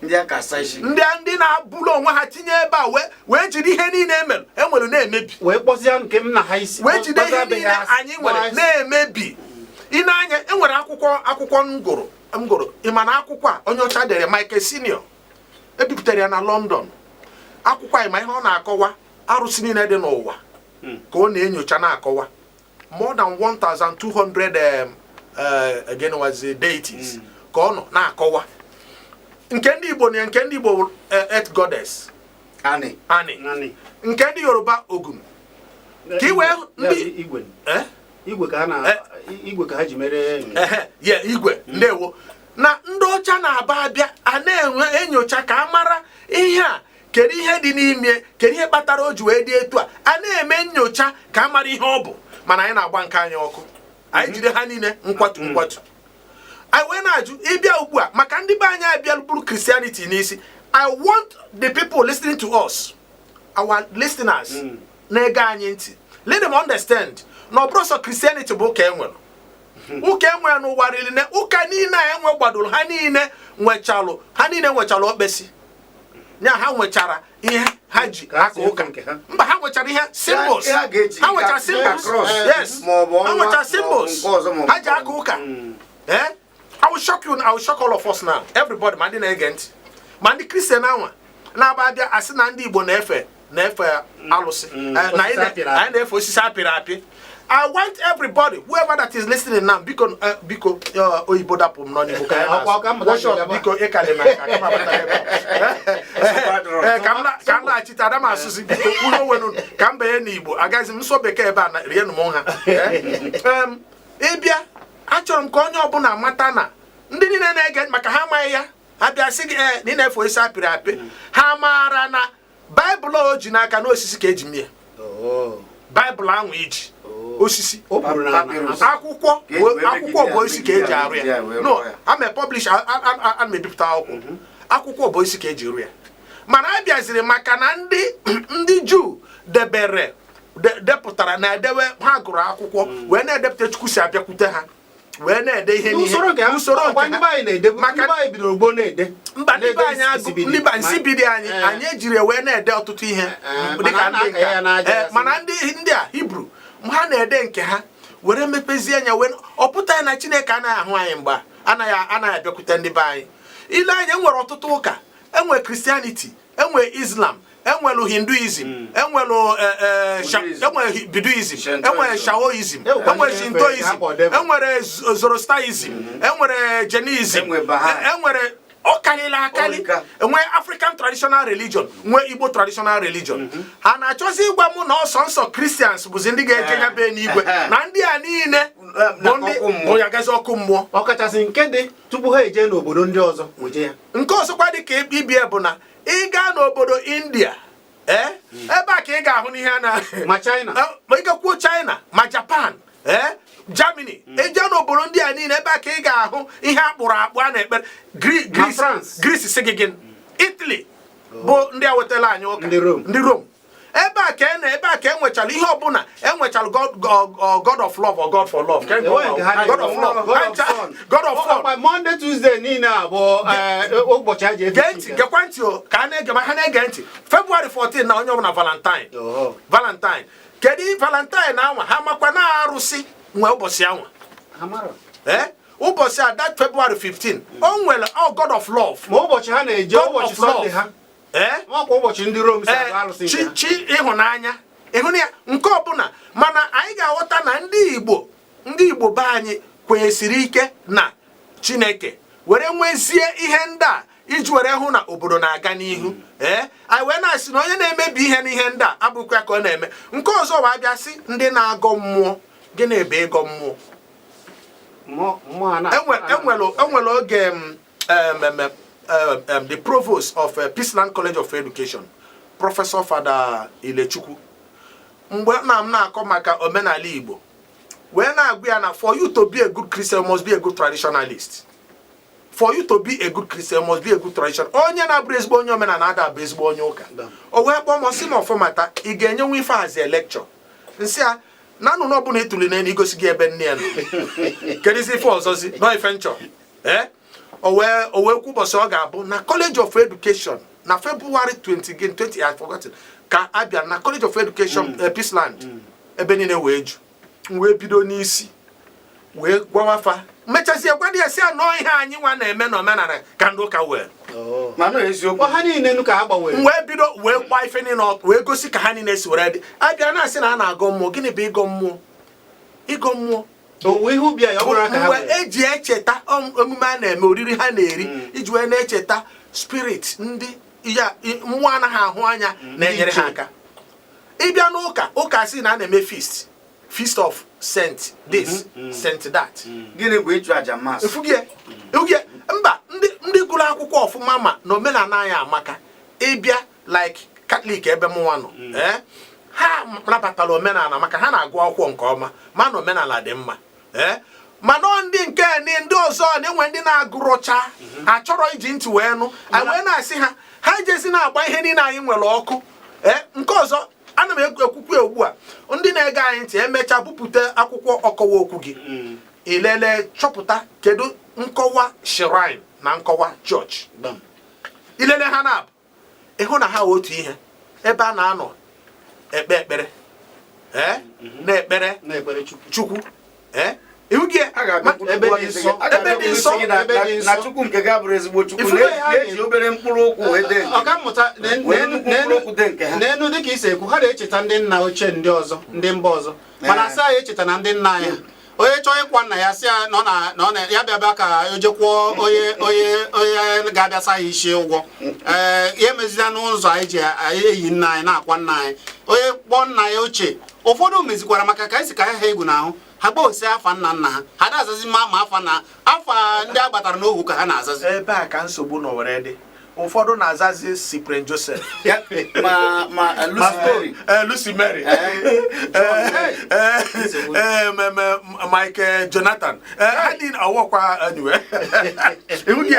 Ndị aka asa isi. Ndị na-abụrụ onwe ha tinye ebe a wee jiri ihe niile emere enwere na-emebi. Wee kpọzie nke m na ha isi. Wee jide ihe kpọzie be niile ha asị. anyị nwere na-emebi. Ị na-anya, enwere akwụkwọ m gụrụ. Ị ma na akwụkwọ a onye ọcha dere, Michael Senior, ebipụtara ya na London. Akwụkwọ a, ma ihe ọ na-akọwa, arụsị niile dị n'ụwa ka ọ na-enyocha, na-akọwa more than 1200 again was deities ka ọ nọ na-akọwa. Nke ndị Igbo na nke ndị Igbo bụ, earth goddess. Anị. Ani. Naanị. Nke ndị Yoruba, Ogun. Ka i wee Ya bụ igwe. Eh? Igwe ka ha na igwe ka ha ji mere. Ehe, ye igwe. Ndewo. Na ndị ọcha na-aba abịa a na-enwe enyocha ka a mara ihe a, kedu ihe dị n'ime, kedu ihe kpatara o ji wee dị etu a. A na-eme nyocha ka a mara ihe ọ bụ, mana anyị na-agba nke anyị ọkụ, anyị jide ha niile nkwatu nkwatu. Anyị wee na-ajụ ịbịa ugbu a maka ndị be anyị abịa bụrụ Christianity n'isi. I want the people listening to us, our listeners na-ege anyị ntị, let them understand na ọ bụrụ sọ Christianity bụ ụka enwere. Ụka enwere n'ụwa riri na ụka niile a enwe gbadoro, ha niile nwechalụ, ha niile nwechalụ okpesi ya, ha nwechara ihe ha ji Ka ha aka si ụka. efe nke ha. Mba, ha nwechara ihe symbols. Ihe a ga-eji Ha nwechara ka symbols. cross, Yes, ma ọ bụ ha ọnwa, nwechara ma ọ bụ symbols nke ọzọ, ma ọ bụ ha ji aka ụka. Eh, I will shock you, I will shock all of us now, everybody, ma ndị na-ege ntị, ma ndị Kristian anwa na-aba abịa asị na ndị Igbo na-efe alụsị. Eh, na Osisi apịrị apị. anyị na-efe osisi apịrị apị. I want everybody, whoever that is listening now, biko, biko, oyibo dapụ m n'ọnụ, Igbo ka anyị Ọkwa ọka na-asụ. mmụta Worship, ji biko, ịkalị na nka, kama abata ebe a. Ka m laghachite, ada m asụsụ, biko, kwuru onwe unu, ka m banye n'Igbo. Agaghịzi m nsọ bekee ebe a na rienụ m ha. Ịbịa, achọrọ m ka onye ọbụla mata na ndị niile na-ege, maka ha amaghị ya, ha bịa sị gị, ee, na ị na-efe osisi apịrị apị, ha maara na Baịbụl o ji n'aka na osisi ka eji mie. Oh. Baịbụl ahụ iji Oh. osisi. O puru n'ala. Papyrus. Akwụkwọ Ka eji wee akwụkwọ megide bụ ya, osisi ka eji arụ megide ya. ya, wee No, rụọ ya. a ma publish, a ma ebipụta akwụkwọ. Akwụkwọ bụ osisi ka eji rụ ya, mana a bịaziri maka na ndị Juu debere depụtara na edewe ha gụrụ akwụkwọ wee na-edepụta Chukwu si abịakwute ha wee na-ede ihe n'ihe. Usoro nke ha. Usoro Ọkwa nke ndị ha. be anyị na-edebu. Maka- Ndị be anyị bidoro gboo na-ede. Mba, ndị be anyị agụ Nsibidi. ndị be nsibidi anyị anyị ejiri wee na-ede ọtụtụ ihe dịka mana a ndị na-aka nke ya n'aja ya sị. Mana ndị a Hibru ha na-ede nke ha were mepezie anya wee ọ pụtaghị na Chineke anaghị ahụ anyị mgbe a, anaghị abịakwute ndị be anyị. Ile anya, enwere ọtụtụ ụka, enwe Christianity, enwe Islam, enwelu Hinduism, enwelu Buddhism. enwere Buddhism, Shintoism. enwere Shaoism, Enwekwa enwere ndị na-efe Shintoism, ha kpọ devil. enwere Zoroastrianism, enwere Jainism, Enwe Baha'i. enwere ọ karịrị akarị. Orika. Enwe African traditional religion, nwee Igbo traditional religion. Ha na-achọzi ịgwa mụ na ọsọ nsọ Christians bụzi ndị ga-eje ya bee n'igwe, na ndị a niile bụ ndị ọkụ mmụọ. bụ ya gazi ọkụ mmụọ. Ọkachasị nke dị tupu ha eje n'obodo ndị ọzọ nweje ya. Nke ọzọkwa dị ka ibie bụ na ị gaa n'obodo India, ee, ebe a ka ị ga-ahụ n'ihe a na Ma China. Ma ị gakwuo China, ma Japan, ee, Germany, ije n'obodo ndị a niile, ebe a ka ị ga-ahụ ihe akpụrụ akpụ a na-ekpere. Ma Greece. France. Greece si gị gịnị? Italy bụ ndị a wetara anyị ụka. Ndị Rome. Ndị Rome. Ebe a ka e na ebe a ka e nwechara ihe ọbụla enwechara God of love or God for love. Enweghị nke ha God of love. God of Son. God of Son. Ọkwa Monday, Tuesday niile a bụ ụbọchị a ji efe Gee ntị. Chineke. Gekwa ntị o, ka a na-ege ma ha na-ege ntị. February 14 na onye ọbụla Valentine. Oh. Valentine, kedu Valentine anwa ha makwa na arụsị nwe ụbọchị anwa? Ha mara. Ee, ụbọchị a, that February 15, o nwere oh, God of love. Ma ụbọchị ha na-eje God ụbọchị of love. Sunday ha. Ee. Ọkwa ụbọchị ndị Rome si Ee, agụ alụsị chi nke ha. chi ịhụnanya, ịhụnanya nke ọbụla. Mana anyị ga-aghọta na ndị Igbo be anyị kwenyesiri ike na Chineke were nwezie ihe ndị a iji were hụ na obodo na-aga n'ihu. Ee, anyị wee na-asị na onye na-emebi ihe n'ihe ndị a abụkwa ka ọ na-eme nke ọzọ wee bịa sị ndị na-agọ mmụọ. Gịnị bụ ịgọ mmụọ? Mmụọ a Enwere oge m, em, em, em, em, the provost of Peaceland College of Education, Professor Fada Ilechukwu, mgbe na m na-akọ maka omenala Igbo wee na-agwa ya na for you to be a good Christian, you must be a good traditionalist. For you to be a good Christian, you must be a good tradition. Onye na-abụrụ ezigbo onye omenala ada abụ ezigbo onye ụka. O wee kpọọ m, sị m, ọfọmata ị ga-enyenwu ife hazie lecture. Nsị a na nnụnụ ọbụla ịtụli n'elu igosi gị ebe nne ya nọ. Kedụzi ife ọzọzi nọ ife nchọ? Ee, o wee kwu ụbọchị ọ ga-abụ na College of Education na February 20 gin 20, I forgotten, ka a bịara na College of Education, Peaceland, ebe niile wee ju. M wee bido n'isi wee gwawafa, mechazie gwa dị ya si anọ ihe anyị nwa na-eme n'omenala ka ndị ụka wee Oh. Mana eziokwu. Ha niile nu ka ha gbanwere. M wee bido wee gbaa ife niile ọtọ wee gosi ka ha niile si were dị. Abịa na-asị na a na-agọ mmụọ, gịnị bụ ịgọ mmụọ? Ịgọ mmụọ Owuwe ihe ubi a ya ọ bụrụ ka ha mgbe were. eji echeta emume a na-eme, oriri ha na-eri iji wee na-echeta spirit ndị ya mmụọ anaghị ahụ anya na-enyere ha aka. Ịbịa n'ụka, ụka sị na a na-eme feast of saint this, saint that. Gịnị bụ ịchụ aja mass? Efugie efugie. Mba, ndị gụrụ akwụkwọ ọfụma ma na omenala anyị amaka. Ịbịa like Catholic ebe mụnwa nọ, ee, ha nabatara omenala maka ha na-agụ akwụkwọ nke ọma, ma na omenala dị mma. Ee, mana ọ ndị nke ndị ọzọ na-enwe ndị na-agụrụcha ha chọrọ iji ntị wee nụ. Anyị wee na-asị ha, ha jezi na-agba ihe niile anyị nwere ọkụ. Ee, nke ọzọ ana m ekwukwu ugbu a, ndị na-ege anyị ntị, emechaa bupụta akwụkwọ ọkọwa okwu gị, ilele chọpụta kedu nkọwa shrine na nkọwa chọọchị. Gbam. Ilele ha na ịhụ na ha otu ihe, ebe a na-anọ ekpe ekpere, ee, na-ekpere Na-ekpere Chukwu. Chukwu. Ee, ihu gị A ga-abịakwuru Ebe Chukwu dị gị, nsọ, a ga-abịakwuru ebe dị nsọ, sị gị ebe dị nsọ. na Chukwu nke ga bụrụ ezigbo Chukwu Ifufe ha na-eji obere mkpụrụ okwu wee dee nke Ọkammụta wee nnukwu mkpụrụ okwu dee nke ha. n'enu dịka isi ekwu, ha na-echeta ndị nna ochie ndị ọzọ, ndị mba ọzọ, mana asị anyị echeta na ndị nna anyị ha. Onye chọọ ịkwa nna ya, sị ya na ọ na ya bịa bịa ka o jekwuo onye ga-abịa sa ya isi ụgwọ. Ee, ya emezila n'ụzọ anyị ji eyi nna anyị na-akwa nna anyị. Onye kpọọ nna ya ochie, ụfọdụ mezikwara maka ka esi ka ha egwu n'ahụ ha gbaosi afa nna nna ha, ha na-azazi ma afa na afa ndị a gbatara n'ohu ka ha na-azazi. Ebe a ka nsogbu nọ were dị. Ụfọdụ na-azazi Cyprian Joseph. Ya, ma ma Lucy Mary. Lucy Mary. John. Michael Jonathan. Ha dị ọwọkwa anyway. Ihu gị,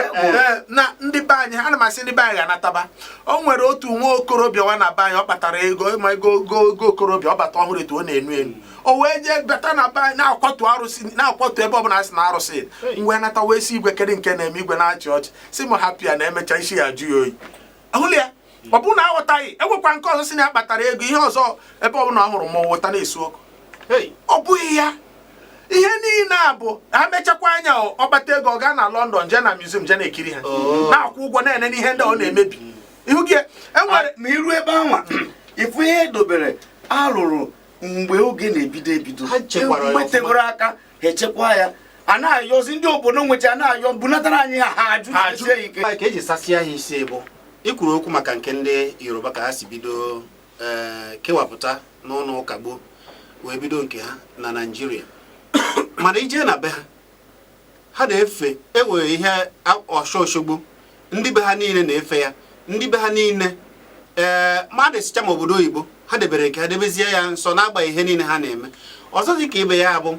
na ndị be anyị, ana m asị ndị be anyị ga-anataba. O nwere otu nwa okorobịa nwa na be anyị, ọ kpatara ego, ma ego okorobịa, ọ bata ọhụrụ etu ọ na-enu enu, o wee jee bata na be anyị na-akwatu arụsị, na-akwatu ebe ọbụla asị na arụsị. Wee nata, wee si igwe, kedu nke na-eme? Igwe na-achị ọchị, si m hapụ ya na emecha isi ya ajụ ya oyi. Ahụla ya, ọ bụrụ na aghọtaghị. Enwekwa nke ọzọ si na ya kpatara ego, ihe ọzọ, ebe ọbụla ọ hụrụ mmọnwụ weta na-esu ọkụ. Ọ bụghị ya. Ihe niile a bụ ha mechakwa anya, ọ kpata ego, ọ gaa na London, jee na museum, jee na-ekiri ha, na-akwụ ụgwọ, na-ene n'ihe ndị ọ na-emebi. Ihu gị enwere Ma iru ebe anwa, ifu ihe edobere alụrụ mgbe oge na-ebido ebido. Ha chekwara ya. Mgbe tegoro aka, ha echekwa ya. A na-ayọzi ndị obodo nwecha, a na-ayọ bunatara anyị ha, ha ajụ. Ha ajụ. Sie ike. Ka eji sasịa ha isi bụ ikwuru okwu maka nke ndị Yoruba, ka ha si bido kewapụta n'ụlọ ụka gboo wee bido nke ha na Naịjirịa. Mana ije na be ha, ha na-efe enwere ihe ọsọ oshogbo, ndị be ha niile na-efe ya, ndị be ha niile, ma a na-esicha ma obodo oyibo, ha debere nke ha, debezie ya nsọ n'agbanyeghị ihe niile ha na-eme. Ọzọ dị ka ibe ya bụ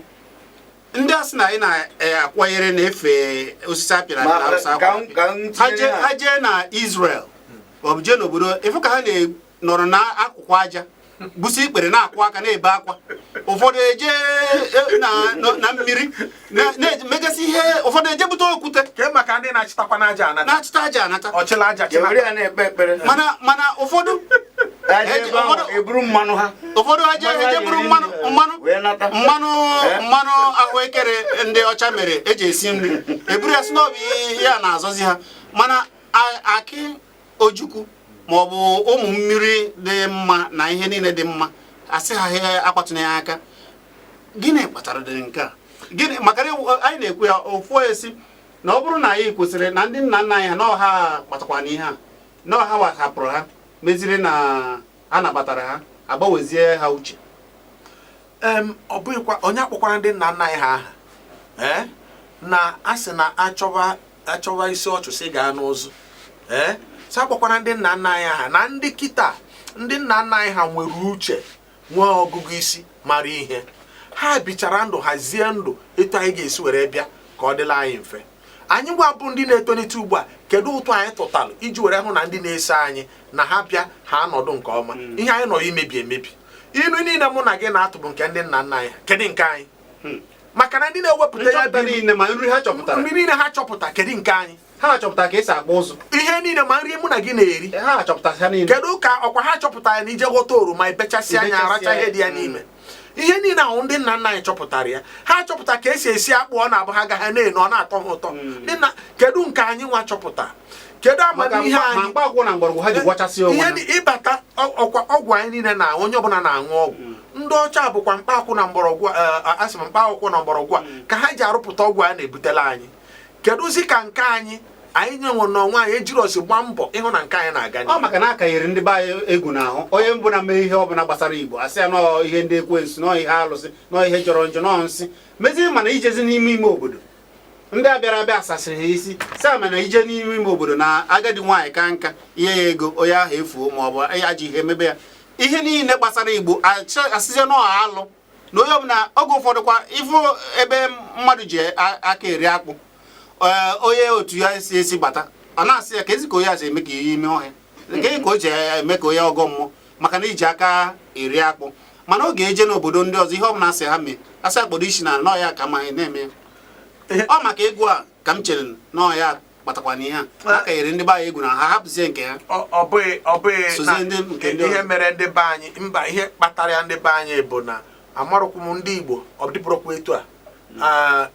ndị a sị na anyị na-akwanyere na-efe osisi apịara apị na arụsị ka akwa m ka m ha tinye jee ha jee na Israel maọbụ jee n'obodo ịfụ ka ha nọrọ n'akụkụ aja busi ikpere na-akwụ aka na-ebe akwa. Ụfọdụ eje na mmiri na-emegasị ihe, ụfọdụ eje bute okwute. Ke maka ndị na-achịtakwa n'aja anata. Na-achịta aja anata. Ọchịla aja Ya chịnata. were ya na-ekpe ekpere. Mana ụfọdụ Ha jee ebe ahụ, eburu mmanụ ha. Ụfọdụ ha jee Mmanụ ha eje ji buru eri mmanụ nri, mmanụ wee nata. Mmanụ Eh? mmanụ ahụekere ndị ọcha mere eji esi nri, eburu ya, sị na ọ bụ ihe a na-azọzi ha. Mana akị ojukwu maọbụ ụmụ mmiri dị mma na ihe niile dị mma, asị ha ha akpatụna ya aka. Gịnị kpatara dị nke a? Gịnị maka na anyị na-ekwu ya ofu esi na ọ bụrụ na anyị kwesịrị na ndị nna nna anyị ha na ọha kpatakwa n'ihe a na ọha hapụrụ ha meziri na a nabatara ha, agbanwezie ha uche. Ọ bụghịkwa onye akpọkwara ndị nna nna anyị ha aha, ee, na a sị na achọwa achọwa isi ọchụ si gaa n'ụzụ, ee, sị akpọkwara ndị nna nna anyị aha na ndị kịta. Ndị nna nna anyị ha nwere uche, nwee ọgụgụ isi, mara ihe. Ha bichara ndụ, hazie ndụ etu anyị ga-esi were bịa ka ọ dịla anyị mfe. Anyị gwa bụ ndị na-etolite ugbu a, kedu ụtụ anyị tụtalụ iji were hụ na ndị na-eso anyị na ha bịa, ha anọdụ nke ọma? Ihe anyị nọ imebi emebi, ilu niile mụ na gị na-atụ bụ nke ndị nna nna anyị. Kedu nke anyị? Maka na ndị na-ewepụta ya nchọpụta bụ niile, ma nri ha chọpụtara, nri niile ha chọpụta, kedu nke anyị? Ha chọpụtara ka esi akpụ ụzụ. Ihe niile, ma nri mụ na gị na-eri. Ha chọpụtara ha niile. Kedu ka ọkwa ha chọpụtara na ije ghọta oroma, ibechasị anya, Ibechasịa aracha ihe dị ya ya. n'ime? Ihe niile ahụ ndị nna nna anyị chọpụtara ya. Ha chọpụta ka esi esi akpụ, ọ na-abụ ha gaghị na-enu, ọ na-atọ ha ụtọ. Ndị nna, kedu nke anyị nwa chọpụta? Kedu maka amamihe ma anyị? mkpa akwụkwọ na mgbọrọgwụ ha ji gwachasị onwe Ihe ha. dị ịbata ọkwa ọgwụ anyị niile na onye ọbụla na-aṅụ ọgwụ ndị ọcha bụkwa mkpa akwụ na mgbọrọgwụ, asị m mkpa akwụkwọ na mgbọrọgwụ a ka ha ji arụpụta ọgwụ a na-ebutela anyị. Kedụzi ka nke anyị anyị nyenwe n'onwe anyị ejiri osi gbaa mbọ ịhụ na nke anyị na-aga Ọ n'ihu? maka na akanyere ndị be anyị egwu n'ahụ. Onye mbụ na mee ihe ọbụla gbasara Igbo, asị ya nọọ ihe ndị ekwensu, nọọ ihe alụsị, nọọ ihe jọrọ njọ, nọọ nsị mezie. Mana ijezi n'ime ime obodo, ndị a bịara abịa asasịrị ha isi, si ama na ije n'ime ime obodo na agadi nwaanyị ka nka ihe ya ego, onye ahụ efuo ma ọ bụ ajọ ihe emebe ya. Ihe niile gbasara Igbo, asịzie nọọ alụ na onye ọbụla. Oge ụfọdụ kwa ịfụ ebe mmadụ ji aka eri akpụ, ee, onye otu ya si esi bata, ọ na-asị ya ka ezi ka onye a si eme ka ihe ime ọhịa nke ka o ji eme ka onye ọgọ mmụọ, maka na iji aka eri akpụ. Mana oge eje n'obodo ndị ọzọ, ihe ọbụla asị ha mee, asị akpọdo isi na nọọ ya ka ma na-eme ya. Ọ maka egwu a ka m chere nọọ ya kpatakwa na ihe a a kanyere ndị be anyị egwu na ha hapụzie nke ha. Ọ bụghị Sozie na ndị nke ndị ihe ọzọ. Mere ndị be anyị mba, ihe kpatara ya ndị be anyị bụ na amarụkwụ m ndị Igbo, ọ dịbụrụkwa etu a.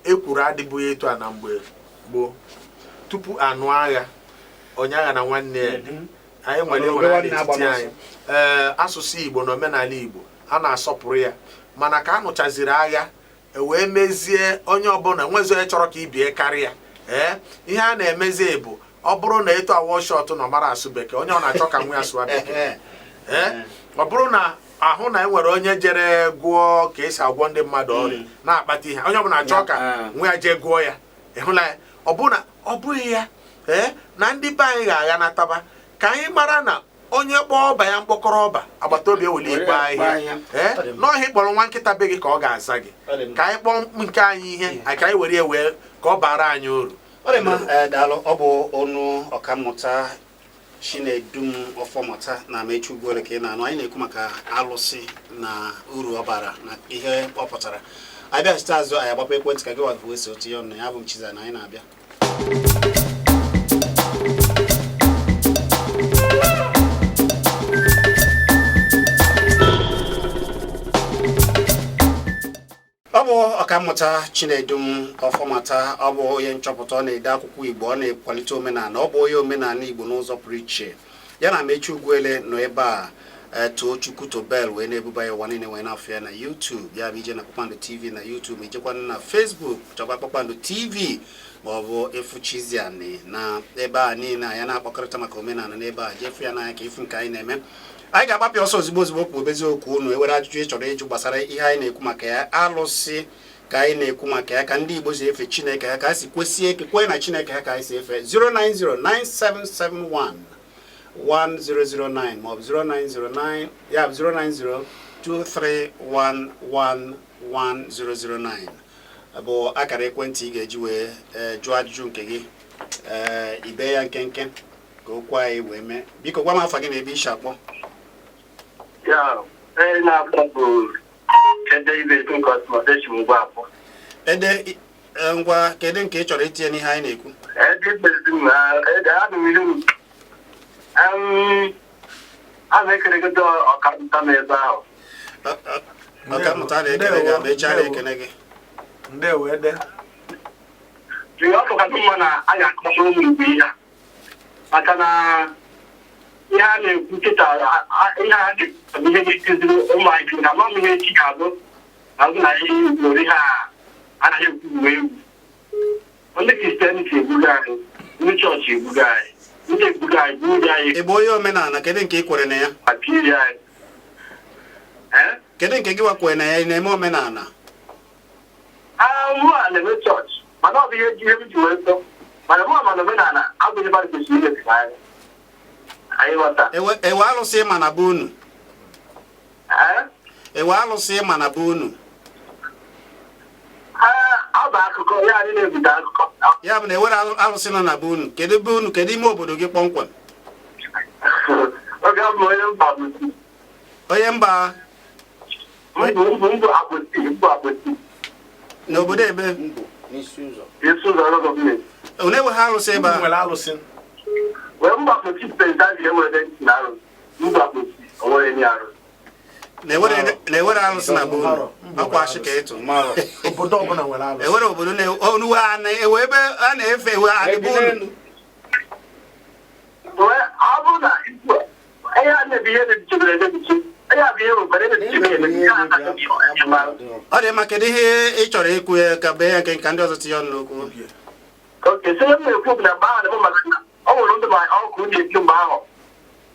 Ekwuru adịbụghị etu a na mgbe gboo tupu anụ agha, onye agha na nwanne ya dị. Anyị nwere Ọ bụrụ ịhụnanya nwanne agba n'etiti n'ọsọ. anyị. Ee, asụsụ Igbo na omenala Igbo, a na-asọpụrụ ya. Mana ka a nụchaziri agha, e wee mezie onye ọbụla nwezi onye chọrọ ka ibie karịa. Ee, ihe a na-emezi bụ ọ bụrụ na etu awọ shọt na ọmara asụ bekee, onye ọ na-achọ ka nwa ya sụwa bekee. Ee, ọ bụrụ na ahụ na enwere onye jere gụọ ka esi agwọ ndị mmadụ ọrịa na-akpata ihe, onye ọbụla achọ ka nwa ya jee gụọ ya. Ịhụla ya? Ọ bụrụ na ọ bụghị ya, Ee, na ndị be anyị ga-aghanataba ka anyị mara na onye kpọọ ọba ya mkpọkọrọ ọba, agbata obi eweli Were ikpe ya kpaa ahịhịa. ahịhịa. Ee, Ọ dị mma. n'ọhịa ịkpọrọ nwa nkịta be gị ka ọ ga-aza gị. Ọ dị mma. Ka anyị kpọọ nke anyị ihe ka anyị were ya wee ka ọ bara anyị uru. Ọ dị mma. Ee, daalụ. Ọ bụ ọnụ ọkammụta Chinedum Ọfọmụta na Amechi Ugwuele ka ị na-anụ. Anyị na-ekwu maka alụsị na uru ọ bara na ihe ọ pụtara. Anyị bịachite azụ, anyị agbapụ ekwentị ka gị wee so tinye ọnụ ya. Bụ m Chiza na anyị na-abịa. Ọ bụ ọkammụta Chinedum Ọfọmata. Ọ bụ onye nchọpụta, ọ na-ede akwụkwọ Igbo, ọ na-ekwalite omenala, ọ bụ onye omenala Igbo n'ụzọ pụrụ iche. Ya na Amechi Ugwuele nọ ebe a. Too Chukwu Tobel wee na-ebuba ya ụwa niile wee na-afụ ya na YouTube. Ya bụ ije na Kpakpando TV na YouTube, ijekwana na Facebook chọba Kpakpando TV ma ọ bụ ịfụ Chiziani na ebe a niile. Anyị na-akpakọrịta maka omenala n'ebe a. Jefu ya n'anya ka ịfụ nke anyị na-eme. Anyị ga-agbapụ ọsọ ozugbo ozugbo kwuo okwu unu. Ewere ajụjụ ị chọrọ ịjụ gbasara ihe anyị na-ekwu maka ya, alụsị ka anyị na-ekwu maka ya, ka ndị Igbo si efe Chineke ha, ka ha si kwesị eke kwee na Chineke ha, ka anyị si efe. 0909771 1009 maọbụ 0909, ya bụ 09023111009 bụ akara ekwentị ị ga-eji wee jụọ ajụjụ nke gị. Ee, ibe ya nkenke ka okwu anyị wee mee. Biko gwa m afa gị na ebe ishi akpọ. Ya, onye na-akpọ bụ Ede Ibe Nkọsmọs, echi m ngwa akpọ. Ede, ngwa, kedu nke ị chọrọ itinye n'ihe anyị na-ekwu? Ede Ibe m, ede anụ m ihe m. A na-ekeregodo ọkammụta m ebe ahụ. Ọkammụta na-ekele gị, Amechi na-ekele gị. Ndewo, Ede. Ọ tụkasị mma na a ga-akọsị ụmụ Igbo ihe a. Maka na ihe a na-ekwu kịta, ihe a ga-abụ ihe ga-ekuziri ụmụ anyị na ama m ihe echi ga-abụ na ọ bụ na ihe Igbo ihe a anaghị ekwu uwe egwu. Ndị Christianity egbugo anyị, ndị chọọchị egbugo anyị, ndị egbugo anyị, gbuo anyị. Ị bụ onye omenala? Kedu nke ị kwere na ya? Ma piri anyị. Eh? Kedu nke gị wakwere na ya? Ị na-eme omenala? Ah, mụ a na-eme chọọchị, mana ọ bụ ihe ihe m ji wee tọ, mana mụ ama na omenala abụghị mmadụ kwesịrị imebi anyị. Anyị ghọta. Ewe alụsị ịma na be unu? Eh? Ewe alụsị ịma na be unu? Ah, ọ bụ akụkọ ya anyị na-ebute akụkọ. Ya bụ na ewere alụsị nọ na be unu. Kedu be unu? Kedu ime obodo gị kpọmkwem? Oge abụ m onye mba Akpụti. Onye mba? Mbụ Akpụti, mbụ Akpụti. N'obodo ebe? Mbụ n'isi ụzọ. Isi ụzọ ọrụ gọọmenti. Unu enweghị alụsị ebe a? Nwere alụsị. Wee mba Akpụti prezidenti enwere ntị na arụ. Mba Akpụti onwere ndị arụ. Na ewere alụsị na be unu? Mbụ Ọkwa ashị ka ịtụ. Marọ. Obodo ọbụla nwere alụsị. Ewere obodo na onuwe a na-ewe ebe a na-efe ewe adịbe unu? Wee ọ bụrụ na ikwu ihe a na-ebi ihe emebichebere emebiche, ihe a bụ ihe nwekwara emebichebe emebiche ya anaghị Ọ dị mma. Kedu ihe ị chọrọ ikwu ya ka bee ya nke ka ndị ọzọ tinye ọnụ n'okwu? Okay, so ihe m na-ekwu bụ na mgbe ahụ na-eme maka na ọ nwere ndị ma ọkụ na-eti mgbe ahụ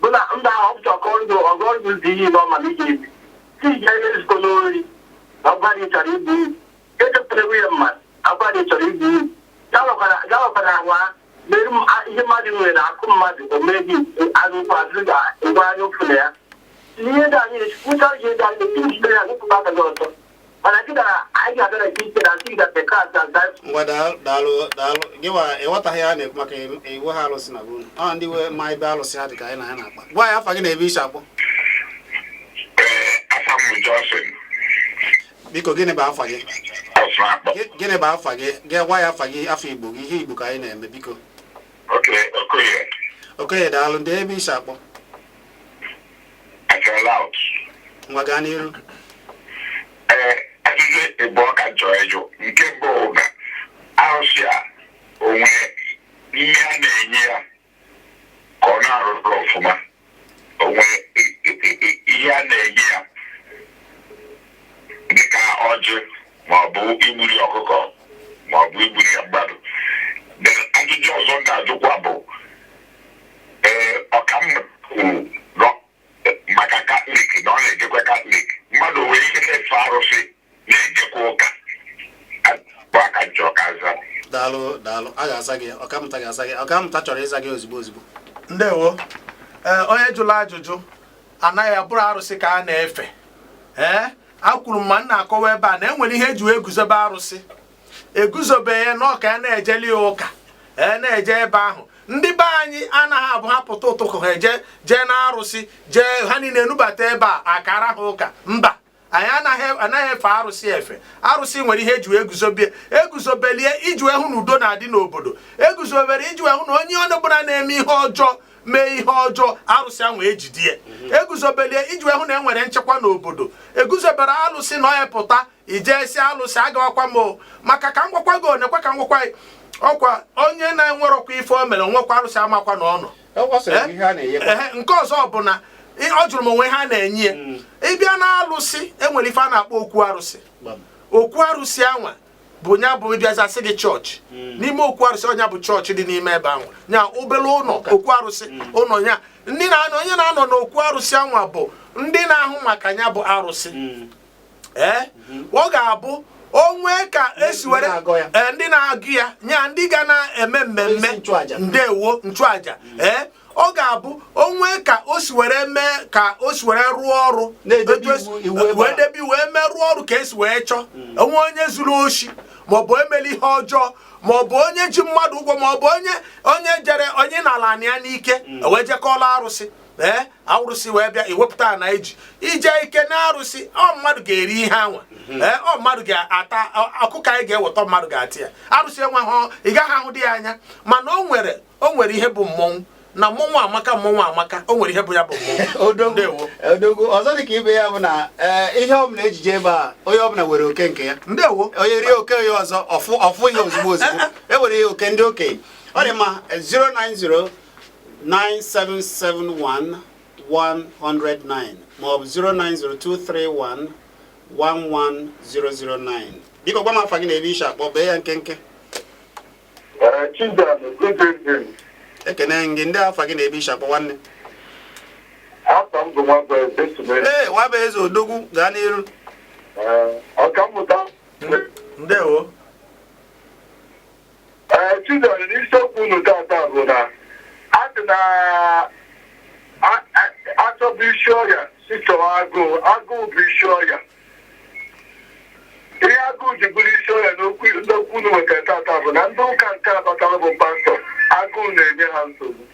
bụ na ndị ahụ ọ bụcha ọkọ ọrụ ọgụ ọrụ ụzọ ihe ime ọma na ị ga-ebi si ije ihe nzukọ n'ori na ọgwa na ị chọrọ ibu ibu echepụtara nwunye mmadụ agwa na ị chọrọ ibu ibu ya nwekwara agwa mere ihe mmadụ nwere na akụ mmadụ o mee gị anyụkwu adịrị gị ngwa anya ụfụ na ya ihe ndị anyị kwụcha ihe ndị anyị na-eti ya wụpụta aka gị ọtọ, mana kịta anyị ga-abịa na nke ike na ntị gị bekee aza. Ngwa, daalụ, daalụ. Gị wa ịghọtaghị ya na-ekwu maka iwe ha alụsị na be unu. Ọ ndị we ma ebe alụsị ha dị ka anyị na ya na-akpa. Gwa ya afa gị na ebe isi akpọ. Ee, afa m bụ Johnson. Biko, gịnị bụ afa gị? Ọsụakpọ. Gịnị bụ afa gị? Gị gwa ya afa gị, afa Igbo gị. Ihe Igbo ka anyị na-eme, biko. Oke, Okoye. Okoye, daalụ. Ndị ebe isi akpọ? Achọrọla out. Ngwa, gaa n'iru. Ee, ajụjụ ịbụọ ka m chọrọ ịjụ. Nke mbụ bụ na arụsị a onwe ihe a na-enye ya ka ọ na-arụrụ ọfụma, onwe ihe a na-enye ya dịka ọjị ma ọ bụ igburi ọkụkọ ma ọ bụ igburi ya mmadụ? Then ajụjụ ọzọ m ga-ajụkwa bụ, ee, ọkammụta kwuru maka Katọlik na ọ na-ejekwa Katọlik, mmadụ nwere ike na-efe arụsị na-ejekwa ụka? Bụ aka nchọ ka aza. Daalụ, daalụ. A ga-aza gị, ọkammụta ga-aza gị. Ọkammụta chọrọ ịza gị ozugbo ozugbo. Ndewo. Ee, onye jụrụ ajụjụ, anaghị abụrụ arụsị ka a na-efe. Ee, akwuru m ma m na-akọwa ebe a na enwere ihe eji wee guzobe arụsị. Eguzobe ya na ọka ya na-ejeli ya ụka, ee, na-eje ebe ahụ. Ndị be anyị anaghị abụ ha pụta ụtụtụ, ha eje jee na arụsị, jee ha niile enubata ebe a akara ha ụka. Mba, anyị anaghị efe arụsị efe. Arụsị nwere ihe eji wee guzobie. Eguzobelie iji wee hụ na udo na-adị n'obodo. Eguzobere iji wee hụ na onye ọbụla na-eme ihe ọjọọ mee ihe ọjọọ, arụsị ahụ ejidie. Eguzobelie iji wee hụ na e nwere nchekwa n'obodo. Eguzobere alụsị na ọ pụta ijee si alụsị agawakwa m o. Maka ka m gwakwa gị, onekwa ka m gwakwa gị, ọkwa onye na-enwerọkwa ife o mere nwekwa arụsị amakwa na ọ nọ. Ọ sịrị ihe a na-enyekwa. Ehe, nke ọzọ bụ na ọ jụrụ m onwe ha na-enye ya. Ịbịa na alụsị, enwere ife a na-akpọ okwu arụsị. Gbam. Okwu arụsị anwa bụ nya bụ ịbịazasị gị chọọchị n'ime okwu arụsị. Ọnya bụ chọọchị dị n'ime ebe ahụ, nya obere ụlọ okwu arụsị, ụlọ nya ndị na-anọ, onye na-anọ n'okwu arụsị anwa bụ ndị na-ahụ maka ya bụ arụsị. Ee, ọ ga-abụ onwe ka esi were na-agọ ya. Ee, ndị na-agụ ya, nya ndị ga na-eme mmemme. Onyeisi nchụaja. Ndewo, nchụaja. Ee, ọ ga-abụ onwe ka o si were mee, ka o si were rụọ ọrụ. Na-edebe Etu esi- iwu ebe wee a. debe, wee merụọ ọrụ ka esi wee chọọ. Onwe onye zuru oshi, maọbụ emeli ihe ọjọọ, maọbụ onye ji mmadụ ụgwọ, maọbụ onye jere onye na-ala anị ya n'ike, wee jekọọla arụsị. Ee, arụsị wee bịa iwepụta na iji ije ike na arụsị, ọ mmadụ ga-eri ihe anwa. Ee, ọ mmadụ ga-ata ọkụkọ anyị ga-eweta, mmadụ ga-ata ya. Arụsị enweghị, ị gaghị ahụ dị ya anya, mana o nwere ihe bụ mmọnwụ na mmọnwụ amaka, mmọnwụ amaka. O nwere ihe bụ ya bụ mmọnwụ. Odogwu. Ndewo. Odogwu. Ọzọ dị ka ibe ya bụ na ee, ihe ọbụla ejije ebe a, onye ọbụla nwere oke nke ya. Ndewo. Onye rie oke onye ọzọ, ọfụ ọfụ ihe ozugbo ozugbo. E nwere ihe oke ndị okenye. Ọ dị mma. 090 9771 109 maọbụ 0902311 11009. Biko gwa m afa gị na ebe ishi akpọ. Bee ya nkenke. Chizzy, good evening. Ekene gị. Ndị afa gị na ebe ishi akpọ, nwanne? Afọ m bụ Nwabụ Eze. Ee, Nwabụ Eze, odogwu, gaa n'iru. Ọkammụta. Ndewo. Ee, Chizzy, n'isiokwu unu tata bụ na a sị na achọbụ isi ọrịa si chọọ agụụ. Agụụ bụ isi ọrịa. Ihe agụụ ji bụrụ isi ọrịa n'okwu unu wetara tata bụ na ndị ụka nke a batara bụ pastọ, agụụ na-enye ha nsogbu.